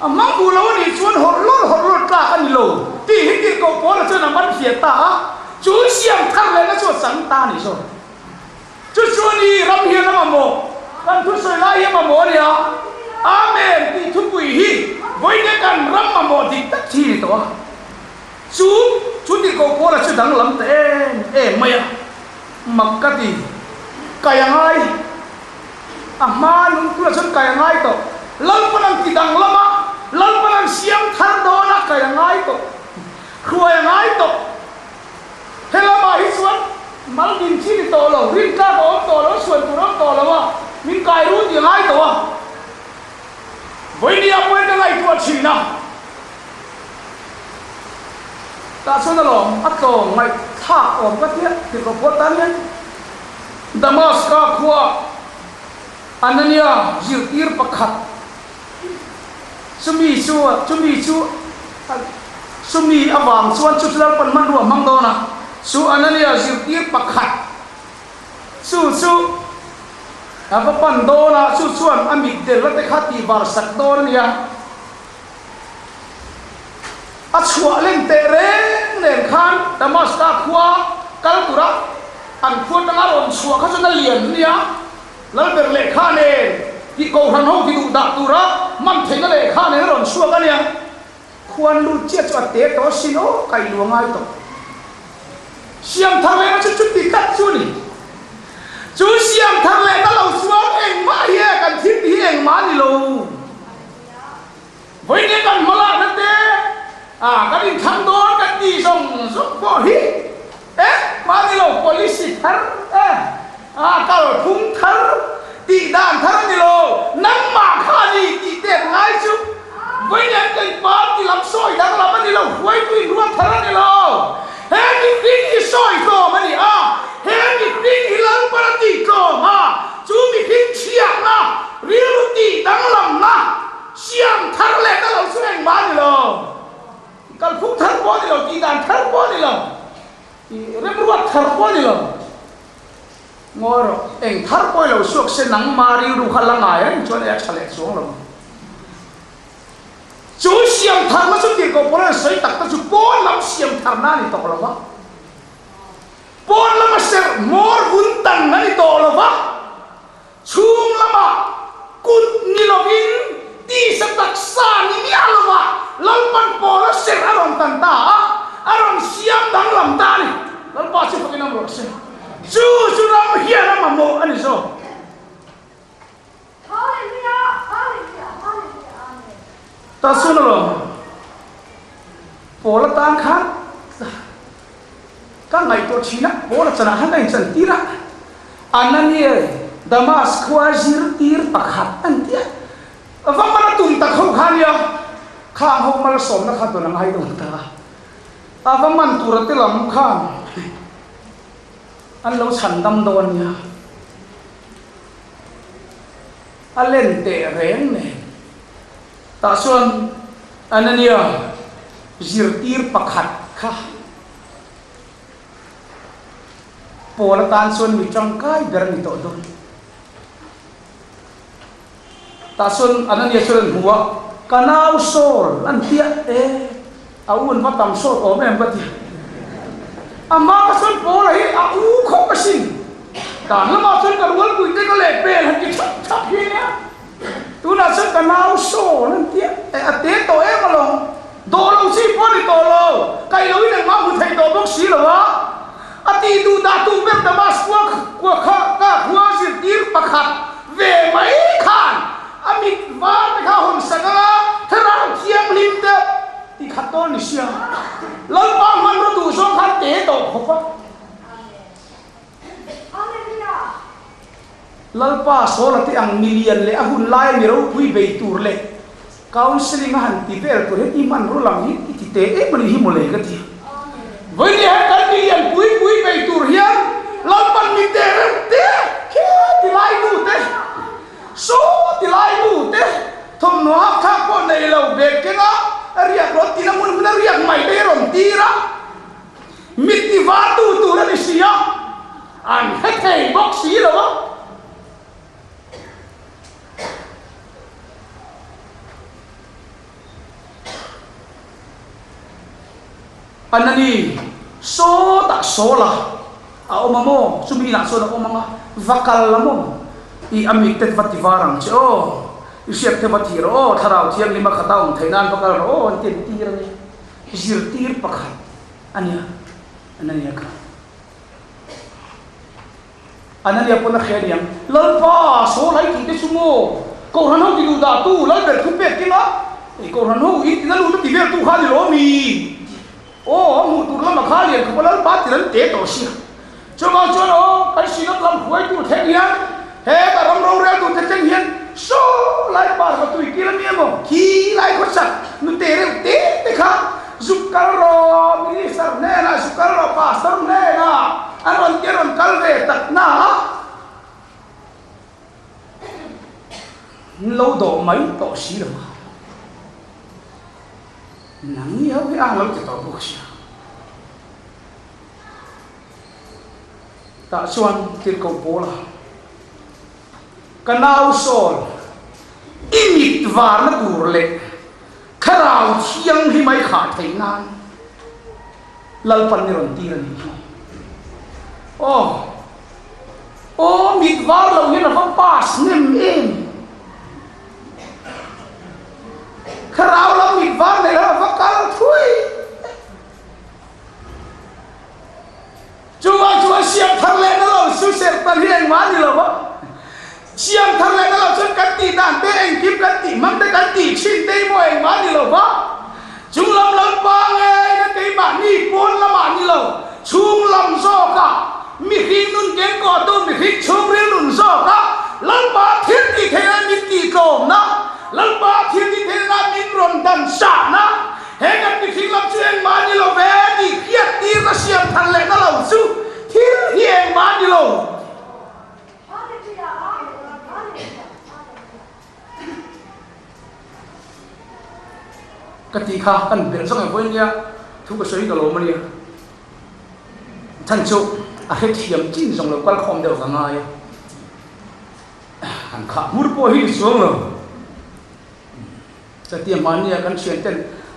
A hmang duh lo a nih chuan hawrh lawr hawrh lawr tlak a ni lo tih hi tirhkoh Paula chuan a man hriat ta a, chu siam thar lehna chu a chang ta a ni zawk. Chu chu a ni, ram hian a mamawh, kan thusawi lai hi a mamawh a nia, Amen tih thupui hi vawiin kan ram mamawh dik tak thi a ni tawh a. Chu chu tirhkoh Paula chu danglam ta em em mai a, mak ka ti, kai a ngai. A hma nung tunah chuan kai a ngai tawh. Lalpan an ti danglam a, Lalpan an siam thar dawn a, kai a ngai tawh. Hruai a ngai tawh. He lamah hi chuan mal din chi ni tawh lo, rin tlak a awm tawh lo, suan tur a awm tawh lo a, min kai ru tih a ngai tawh a. Vawinia pawhin ka ngaihtuah thin a. Tah chuan alawm a tlawm ngaihthlak awm ka tia tirhkoh pawh tan hian. Damaska khua Anania zirtir pakhat chumi chu chumi chu chumi avang chuan chu chu Lalpan hmanrua a hmang dawn a, chu Anania zirtir pakhat chu chu a va pan dawn a, chu chuan a mitdel te kha tihvar sak dawn a nia. A chhuah len teh reng nen khan Damaska khua kal tura an khua tanga rawn chhuah kha chuan a lian nia. Lalber lehkha nen tih kohhran ho ti duh dah tura hman theihna lehkha nen a rawn chhuak a nia. Khuan lut chiah chu a te tawh asin aw, kaih lu a ngai tawh. Siam thar lehna chu chuti tlat chu a ni. Chu siam thar lehna lo chuan engmah hi e kan thil tih hi engmah a ni lo. Vawiin kan hmalakna te ah kan inthlang dawn kan tih zawng zawng pawh hi eh mahni lo policy thar eh ah kalphung thar tih dan thar a ni lo nangmah kha a ni tih tet ngai chu vawiin an kan party lam sawi danglam a ni lo hruaitu inruat thar a ni lo he mihring hi sawi tlawm a ni a he mihring hi Lalpan a tih tlawm a chu mihring chhiatna Rilru tih danglamna siam thar leh na lo chu engmah a ni lo. Kalphung thar pawh a ni lo, tih dan thar pawh a ni lo, remruat thar pawh a ni lo. Ngawi rawh, eng thar pawh i lo suak se nangma rilru kha la ngai reng chuan ei a tha leh chuang lo. Chu siam tharna chu tirhkoh pawl an sawi tak te chu pawn lam siam tharna a ni tawh lo va. Pawn lama serh hmawr vun tan a ni tawh lo va. Chhung lamah kut ni lovin tisa taksa ni miah lovah Lalpan Paula serh a rawn tan ta a, a rawn siam danglam ta a ni. Lalpa chu fakin awm rawh se. Chu chu ram hian a mamawh a ni zawk. Ta sawn alawm, Paula tan khan ka ngaihtuah thin a, Paula chanah khan ka inchantir a, Ananiel. Damas khua zirtir pakhat an ti a, va man a tum tak ho kha a nia, khang ho malsawmna kha dawn a ngai dawn ta a, a va man tura te lam khan an lo chhan dam dawn a nia, a len teh reng nen tah chuan Anania zirtir pakhat kha. Pawl atan chuan mi tangkai ber a ni tawh dawn. Tah chuan Anania chuan an hmu a, Ka nau Saul an ti a, e, a u an va tam sawt awm em ka ti a. A hma ka chuan Paula hi a u khawp asin. Dan lamah chuan ka rualpui te ka leh pel han ti thap thap hi a nia. Tunah chuan ka nau Saul an ti a, e, a te tawh em alawm. Dawh lo chi pawh a ni tawh lo, kaih lo in engmah hmu thei tawh bawk si lo a. A tih duh dah tu ber Damas khua khua kha ka khua zirtir pakhat ve mai khan a mit var te kha a hawn sak ang a, Thlarau Thianghlim te ti khat dawn ni sia. Lalpa hmanraw duh zawng khan te tawh khawp a. Lalpa Sawla te ang milian leh a hun laia mi ropui bei tur leh counselling a han ti vel tur hian i hmanraw lam hi i ti teh em a nih hi mawle ka ti. Vawiin hian kan milian pui pui bei tur hian Lalpan mi teh reuh te khi ti lai nu te, saw ti lai nu te, thawmhnaw hak thlak pawh nei lo bag kenga riak rawn tina hmun hmuna riak mai te hi rawn tir a. Mit ti vartu tur a ni si a, an hre thei bawk si lo a. Anani, Sawtah Sawla a awm a maw? Chumi inah chuan a awm ang a, va kal la maw? I a mit te va ti var ang che aw, i hriat te va ti rawh aw, Thlarau Thianghlim a khata awm theih nan va kal rawh aw an ti an tir a nia. Zirtir pakhat a nia, Anania kha. Anania pawn a hre a niang, Lalpa, saw lai tih te chu maw? Kohhran ho ti duh dah tu, Lalber thu pek keng a, ei Kohhran ho in tina lut a ti vel tu kha a ni lo mi? Aw, a hmuh tur lamah kha a lian khawp a, Lalpa ti lan te tawh sia. Chuvang chuan aw, kan Synod lam hruaitu thleng hian, heta ram roreltu te thleng hian saw lai parva tui kil a mi emaw, khi lai khawchak nute reuh te te kha zuk kal rawh, Minister hnenah zuk kal rawh, Pastor hnenah an rawn ti a rawn kal ve tak na a, lo dawh mai tawh si lo a, nang ni ho hi a lo ti tawh bawk sia. Tah chuan Tirhkoh Paula, Ka nau Saul, i mit varna tur leh Thlarau Thianghlim a i khah theih nan Lalpan i rawn tir a nih hi. Aw, aw, mit var lo hian a va pass hnem em? Thlarau lam mit var nei lo a va kal thui. Chuvang chuan siam thar leh na lo chu serh tal hi engmah a ni lo va, siam thar leh na lo chuan kan tih dan te engkim kan tih hmang te kan tih thin te hi maw engmah a ni lo va, chung lam lampa ngeina keimahni pawn lamah ni lo, chhung lam zawkah mihring nun kengkawhtu mihring chhungril nun zawkah Lalpa thil tih theihna min tih tlawmna, Lalpa thil tih theihna min rawn dan sahna, He kan mihring lam chu engmah a ni lo ve tih hriat tirna siam thar leh na lo chu thil hi engmah a ni lo. Ka tih kha kan belh zawk ang pawhin nia thu ka sawi ka lawm a nia. Chhan chu a hrethiam chin zawng lo kal khawm deuh ka ngai a. Kan khah hmur pawh hi ni chuang lo. Ka ti a, mahnia kan thian ten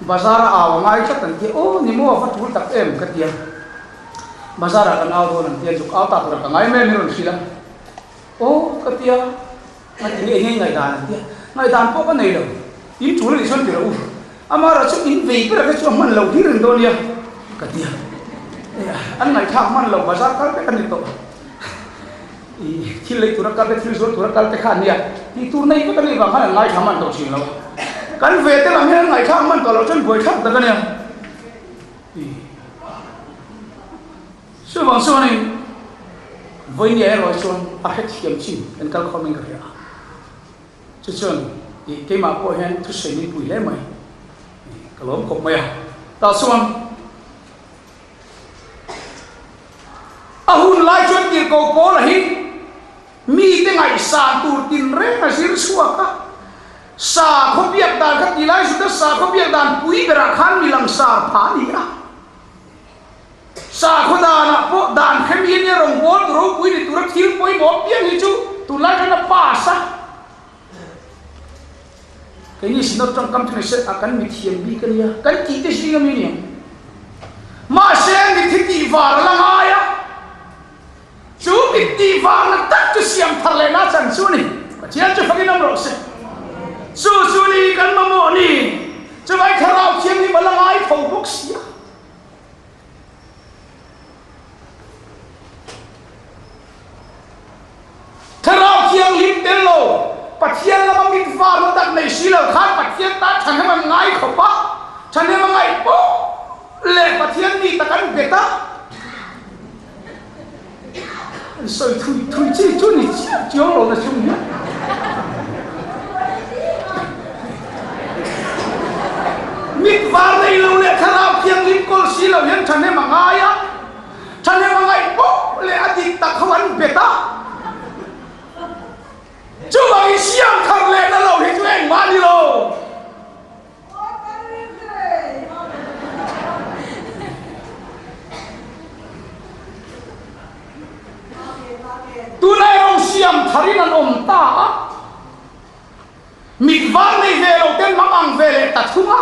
bazar a au a ngai tlat an ti a, aw ni maw a va tul tak em ka ti a, bazar ah kan au dawn an ti a, zuk au ta tura ka ngai mai a min rawn hrilh a, aw ka ti a, a ti nge nge ngaihdan an ti a, ngaihdan pawh ka nei lo, in tul a nih chuan ti rawh u, amaherawh chu in vei ber te chu a hman lo hlir reng dawn nia ka ti a, an ngaihthlak hman lo bazar kal vek a ni tawh. I thil lei tura kal te, thil zuar tura kal te kha an nia, tih tur nei vek a nih vang khan an ngaithla hman tawh thin lo a. Kan ve te lam hian an ngaihthlak hman tawh loh chuan buaithlak tak a nia. I chuvang chuanin. Vawinia erawh chuan a hrethiam chin kan kal khawmin ka hria a. Chu chuan ih keimah pawh hian thusawi min pui hle mai. Ka lawm khawp mai a. Tah chuan a hun lai chuan tirhkoh Paula hi mite ngaihsan tur tinreng a zir chhuak a. Sakhaw biak dan kha ti lai Juda sakhaw biak dan pui berah khan mi langsar pha a ni a. Sakhaw danah pawh dan hre mi ania rawngbâwl tu ropui ni tura thil pawimawh apiang hi chu tunlai khan a pass a. Keini Synod tawngkam chu ni se a kan mithiam bik a nia, kan tih te zing ami aniang. Mahse mithi tih var a la ngai a, chu mit tih varna tak chu siam thar leh na chan chu a ni. Pathian chu fakin awm rawh se. Chu chu ni kan mamawh ni, chuvai thlarau thianghlim a la ngai tho bawk si a. Thlarau Thianghlim tel lo, Pathian lama mit var na tak nei si lo khan Pathian tan thahnem an ngai khawp a, thahnem a ngaih pawh leh Pathian mi tak an bet a. An sawi thui thui chi chu ni chiah chiang lo na chung hian. Mit var nei lo leh thlarau thianghlim kawl si lo hian thahnem a ngai a, thahnem a ngaih pawh leh a dik tak ho an bet a. Chuvangin siam thar leh na lo hi chu engmah ni lo. Tunah erawh siam tharin an awm ta a, mit var nei ve lo ten mang ang ve leh ta thung a.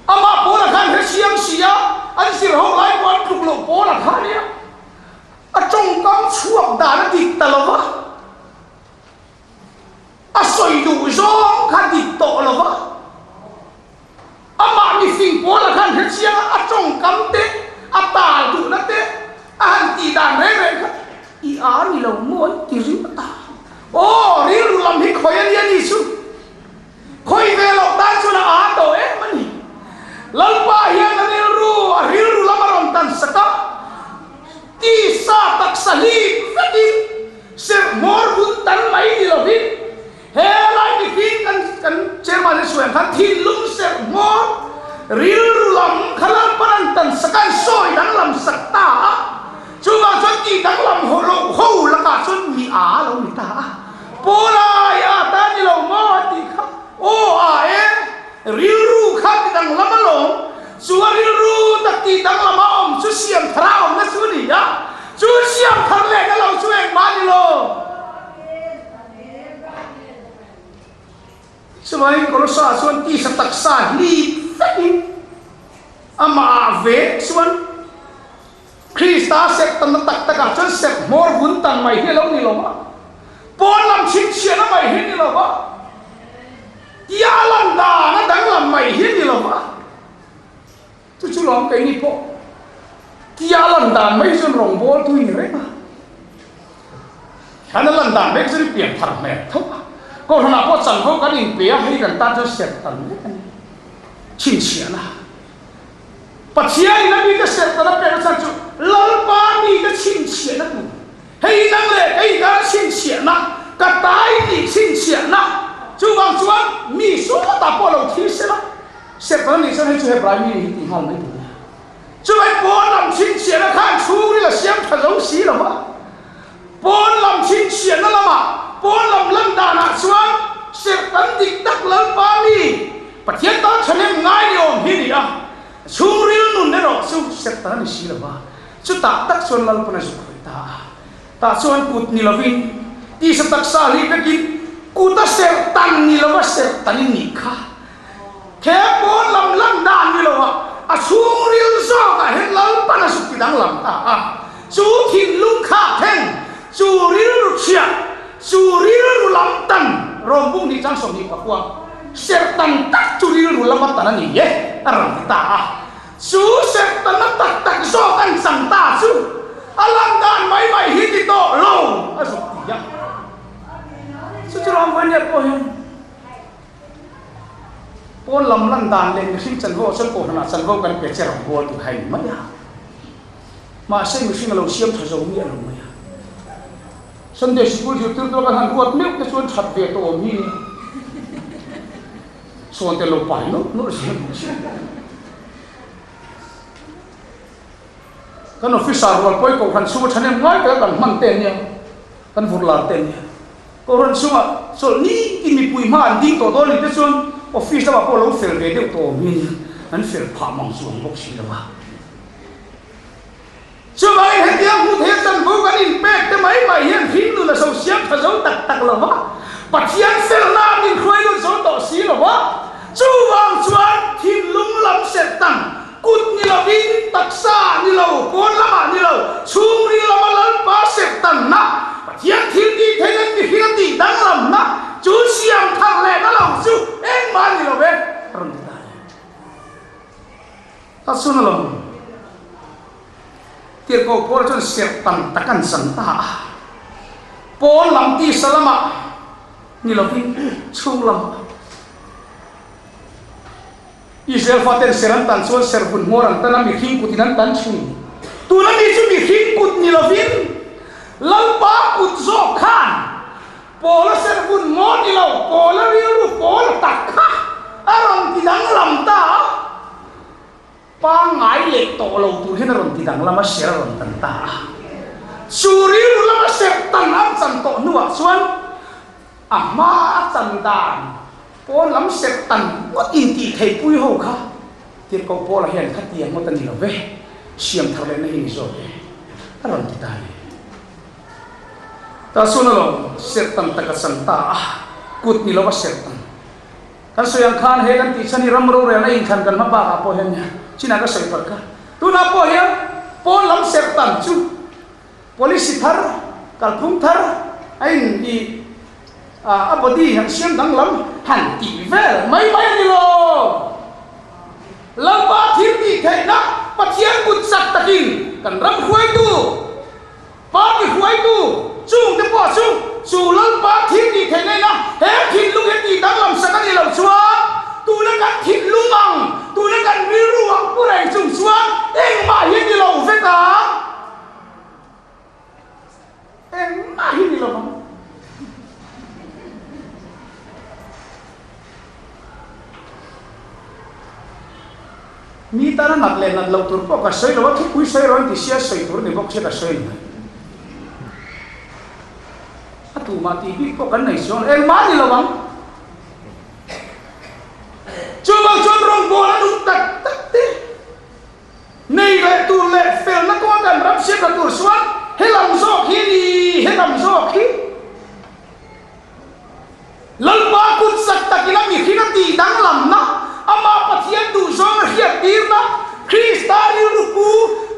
Amah Paula khan hre siam si a, an zir ho lai pawh an tluk loh Paula kha a nia, a tawngkam chhuak dan a dik ta lo va. A sawi duh zawng kha dik tawh lo va, amah mifing pawla khan hre chiang a, a tawngkam te, a tal duhna te, a han tih dan reng reng kha i a ni lo maw an ti ringawt a. Aw, rilru lam hi khawi a nia ni chu. Khawi ve loh tan chuan a a tawh em a ni. Lalpa hian a rilru, a rilru lam a rawn tan sak a, tisa taksa hlip vekin serh hmawr vun tan mai ni lovin he lai mihring kan kan chairman hi sawi ang khan thinlung serh hmawr rilru lam kha Lalpan an tan sak a, an sawi danglam sak ta a, chuvang chuan tih danglam ho loh ho lakah chuan mi a lo ni ta a. Pawlai a ta ni lo maw a tih kha aw a e, rilru kha ti danglam alawm, chu a rilru tak tih danglam a awm chu siam thar a awmna chu a ni a, chu siam thar lehna lo chu engmah a ni lo. Chuvangin Kolosa chuan tisa taksa hlip vekin amah ah ve chuan Krista serh tanna tak takah chuan serh hmawr vun tan mai hi a lo ni lo va, pawn lam chhinchhiahna mai hi a ni lo va, tia a lan dan a danglam mai hi a ni lo va. Chu chu lawm keini pawh tia a lan dan mai chuan rawngbawltu i ni reng a. Khan a lan dan mek chuan i pian thar hmel tho a. Kohhranah pawh chanvo kan inpe a, hei kan tan chuan serh tan vek a ni. Chhinchhiahna. Pathianin a mite serhtan a pek nachhan chu Lalpa mite chhinchhiahna tur, hei nang leh kei kara chhinchhiahna, ka tai tih chhinchhiahna, chuvang chuan mi sawtah pawh lo thil sela, serhtan a nih chuan hei chu Hebrai mi hi tih nghal mai tur a nia. Chuvai pawn lam chhinchhiahna khan chhungril a siam tha zo si lo va, pawn lam chhinchhiahna lamah, pawn lam lan danah chuan serhtan dik tak Lalpa mi, Pathian tan thahnem ngai ni awm hi a ni a, chhungril nun erawh chu serhtan a ni si lo va, chutah tak chuan Lalpan a zuk khawih ta a. Tah chuan kut ni lovin, tisa taksa hlih vekin kut a serhtan ni lova serhtan in nih kha. He pawn lam lan dan ni lova a chhungril zawkah hian Lalpan a zuk ti danglam ta a. Chu thinlung kha thleng, chu rilru chhiah, chu rilru lam tan rawngbung nih chang 29 serhtan tak chu rilru lama tan a ni e a rawn ti ta a. Chu serhtanna tak tak zawk an chang ta chu a lan dan mai mai hi ti tawh lo a zuk ti a. Chu chu rawngbawlnia pawh hian Pawn lam lan dan leh mihring chanvo ah chuan kohhranah chanvo kan pe che rawngbawltu kha a ni mai a. Mahse mihring a lo siam tha zo miah lo mai a. Sunday sikul zirtirtu a kan han ruat meuh te chuan that ve tawh awm hi nia. Sawn te lo pai nawlh nawlh zel bawk si. Kan officer rual pawi kohhran chhunga thahnem ngai taka kan hman te nia, kan vur lar te nia. Kohhran chhungah chawlh ni tin mipui hma an ding tawh dawn ni te chuan office lamah pawh lo fel ve deuh tawh awm hi nia, an fel phah mang chuang bawk si lo a. Chuvangin hetiang hmuh theih a chanvo kan inpek te mai mai hian hringnun a so siam tha zo tak tak lo va, Pathian felna an inhruai lut zo tawh si lo va, chuvang chuan thinlung lam serh tan kut ni lovin taksa ni lo, pawn lamah ni lo, chhungril lama Lalpa serh tanna, Pathian thil tih theihna mihring a tih danglamna chu siam thar lehna lo chu engmah ni lo ve, a rawn ti ta a ni. A chhun alawm. Tirhkoh Paula chuan serh tam tak an chan ta a. Pawn lam tisa lamah ni lovin chhung lamah. Israel faten serh an tan chuan serh vun hmawr an tan a, mihring kutin an tan thin. Tuna mi chu mihring kut ni lovin Lalpa kut zawk khan Paula serh vun hmawr ni lo, Paula rilru Paula tak kha a rawn ti danglam ta a. Pangngai leh tawh lo tur hian a rawn ti danglam a, ser a rawn tan ta a. Chu rilru lama serh tan an chan tawh hnuah chuan a hma a chan dan pawn lam serh tan ngawt intih theipui ho kha Tirhkoh Paula hian khatiang ngawt a ni lo ve, siam thar lehna hi ni zawk e a rawn ti ta a ni. Tah chuan alawm serh tan tak a chan ta a, kut ni lova serh tan. Kan sawi ang khan he kan tih chhan hi ram rorelna inthlan kan hma bakah pawh hian nia chinah ka sawi palh kha. Tunah pawh hian pawn lam serh tan chu policy thar, kalphung thar a in i a body han siam danglam han tih vel mai mai a ni lo. Lalpa thil tih theihna Pathian kut chak takin kan ram hruaitu, Party hruaitu chungte pawh chu chu Lalpa thil tih theih ngaihna he thinlung hi tih danglam sak a nih loh chuan tuna kan thinlung ang, tuna kan rilru ang pu reng chung chuan engmah hi ni lo vek ang. Engmah hi ni lo vang. Mi tana nat leh nat loh tur pawh ka sawi lo a, thupui sawi rawh an ti sia, sawi tur a ni bawk sia ka sawi lo mai. A tumah tih bik pawh kan nei chuang lo, engmah a ni lo ang. Chuvang chuan rawngbâwl a nung tak tak te nei leh tur leh felna kawnga kan ram siamna tur chuan helam zawk hi a ni, helam zawk hi. Lalpa kut chak takin a mihring a tih danglamna, amah Pathian duhzawng a hriattirna, Krista rilru pu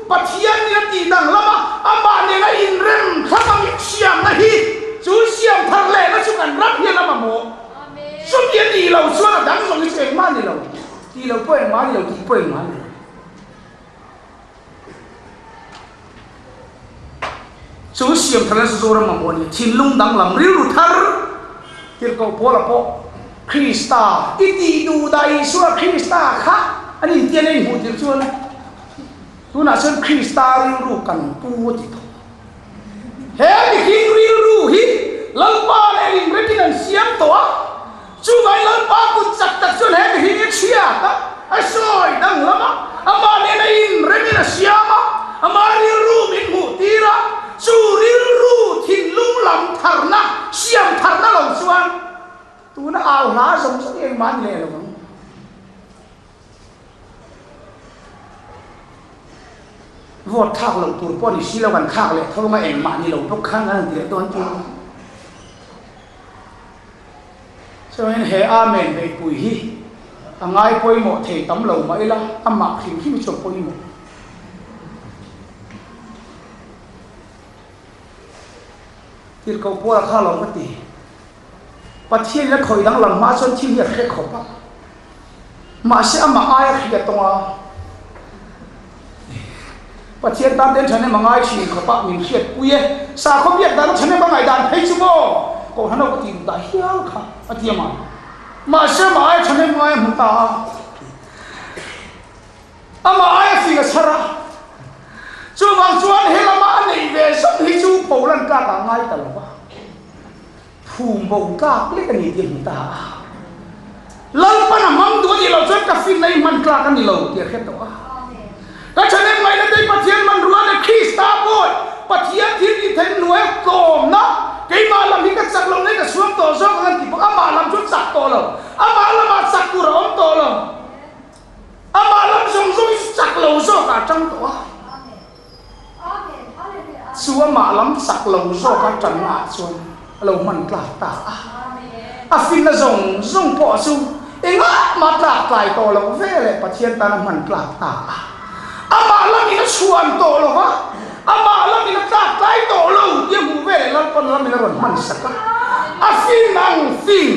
Pathian nen a tih danglam a, amah nen a inrem thlap a min siamna hi chu siam thar lehna chu kan ram hian a mamawh. Chumi a nih loh chuan a dang zawng hi chu engmah a ni lo, tih loh pawh engmah a ni lo, tih pawh engmah a ni lo. Chu siam thar nasa Zoram mamawh a ni. Thinlung danglam rilru thar Tirhkoh Paula pawh Krista i tih duh dah Isua Krista kha an intian a inhmuh tir chuan tunah chuan Krista rilru kan pu a ti tawh. He mihring rilru hi Lalpa leh inremin an siam tawh a. Chuvai Lalpa kut chak tak chuan he mihring hi chhiat a, a sawi danglam a, amah nena inremin a siam a, amah rilru min hmuh tir a, chu rilru thinlung lam tharna, siam tharna lo chuan tuna au hla zawng zawng hi engmah a ni leh lo ang. Vote thlak loh tur pawh ni si lo, kan thlak leh tho anga engmah ni lo bawk khan kan han ti leh dawn chu. Chuanin he Amen beihpui hi a ngai pawimawh thei tam lo mah ila, amah hrim hrim hi chu a pawimawh. Tirhkoh Paula kha lo ka ti. Pathianin a khawih danglam hma chuan thil hi a hre khawp a. Mahse amah aia hria tawng a, Pathian tan ten thahnem a ngai thin khawp a, min hriatpui e. Sakhaw biak dan a thahnem a ngaihdan phei chu maw? Kohhran ho ka tih duh dah hial kha a ti a mah. Mahse amah aia thahnem ngai a hmu ta a. Amah aia fing a chhar a. Chuvang chuan. pholan tlak ah ngai ta lo va, phum bo tlak lek a ni tih a hmu ta a. Lalpan a hmang duh a nih loh chuan ka finna hi hman tlak a ni lo tih a hre tawh a. Ka ṭhahnem ngaihna te hi Pathian hmanrua leh Krista bawi Pathian thil tih theih hnuaia tlawmna, keimah lam hi ka chak loh nge ka chhuang tawh zawk ang an ti bawk. Amah lam chu chak tawh lo, amah lamah chak tur a awm tawh lo. Amah lam zawng zawng hi chu chak lo zawkah a ṭang tawh a. Chu amah lam chak lo zawka ṭannaah chuan a lo hman tlak ta a. A finna zawng zawng pawh chu engah mah tlak tlai tawh loh ve leh Pathian tan a hman tlak ta a. Amah lamin a chhuan tawh lo va, amah lamin a tlak tlai tawh lo tih a hmuh ve leh Lalpan lamin a rawn hman sak a. A fin ang fin.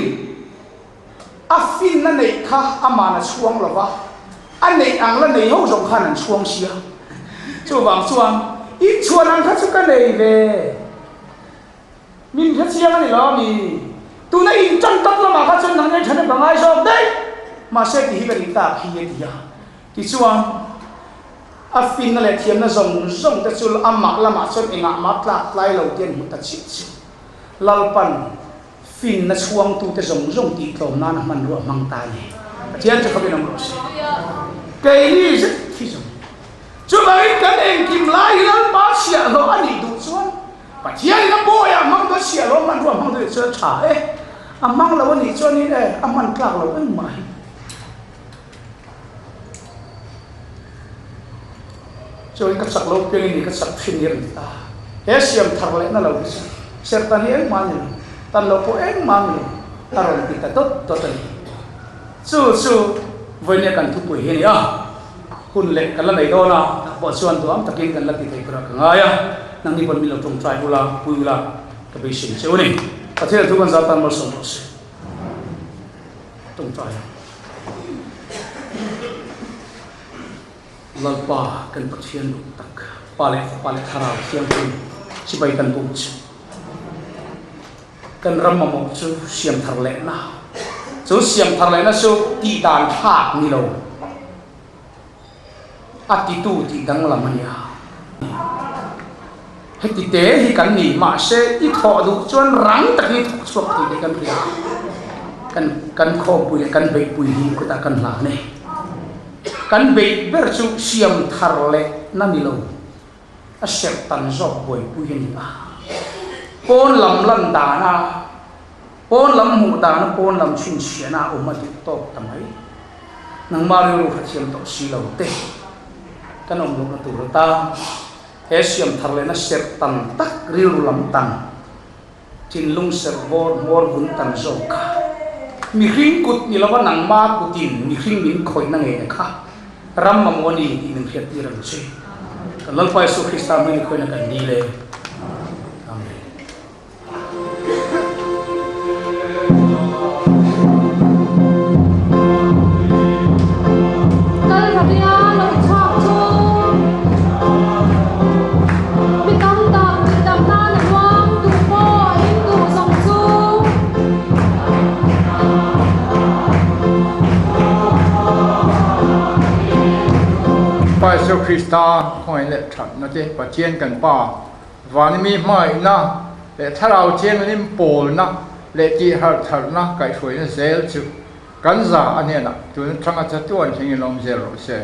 A finna neih kha aman a chhuang lo va, a neih ang la nei ho zawng khan an chhuang sia. Chuvang chuan, inchhuan ang kha chu ka nei ve. Min hre chiang a ni lo ami? Tuna in tan tak lamah kha chuan nang nei ṭhahnem ka ngai zawk daih. Mahse ti hi ka nih tak hi a ti a. Tichuan, a finna leh thiamna zawng zawng te chu amah lamah chuan engah mah tlak tlai lo tih an hmu ta chiah chiah. Lalpan. Finna chhuangtute zawng zawng tih tlawm nana hmanrua a hmang ta a ni. Pathian chu khavin awm rawh se. Keini zet hi zawng. Chuvangin kan engkim lai hi Lalpa chhiahhlawh a nih duh chuan Pathianin a bawiah a hmang dawn chhiahhlawh hmanrua a hmang dawn chuan a tha e. A hmang lo a nih chuanin e a hman tlak lo engmah hi. Chuan ka chak lo piang in ni ka chak thin ni a rawn ti ta. He siam thar lehna lo hi chu Serhtan hi engmah a ni lo, tan lo pawh engmah a ni lo a rawn ti ta dawt dawt a ni. Chu chu vawinia kan thupui hi a ni a, hun leh kan la nei dawn a, tah pawh chuan duham takin kan la ti thei turah ka ngai a, nangni pawn min lo tawngtai ula, pui ula ka beisei che u ni. Pathian thu kan zau tan malsawm rawh se. Tawngtai ang. Lalpa kan Pathian duh tak, Pa leh Fapa leh Thlarau Thianghlim chibai kan buk chu. Kan ram mamawh chu siam thar lehna, chu siam thar lehna chu tih dan thlak ni lo, a titu tih danglam a nia. Heti te hi kan ni, mahse i thawh duh chuan rang takin i thawk chhuak thei tih kan hria. Kan kan khawmpui leh kan beihpui hi kutah kan hlan e. Kan beih ber chu siam thar leh na ni lo, a serh tan zawk buaipui a ni a. Pawn lam lan dana, pawn lam hmuh dana pawn lam chhinchhiahna a awm a duh tawk ta mai. Nangmah rilru hrethiam tawh si lo te kan awm lohna tur atan he siam thar lehna serh tan tak rilru lam tan thinlung serh vawr hmawr vun tan zawk kha mihring kut ni lova nangmah kutin mihring min khawihna ngei kha ram mamawh a ni tih min hriattir ang che. Kan Lalpa Jesuh Krista hming i khawihna kan dil e. Amen. Kalvaria lo chhuak chu mi tam tak tihdam nan a luang duh pawh a in duh zawng chu. Pa Jesuh Krista khawngaih leh thatna te Pathian kan Pa Vani mi hmangaihna leh Thlarau Thianghlim pawlna leh tihharh tharna kaihhruaina zel chu kan za a hnenah tun atanga chatuan thlengin awm zel rawh se.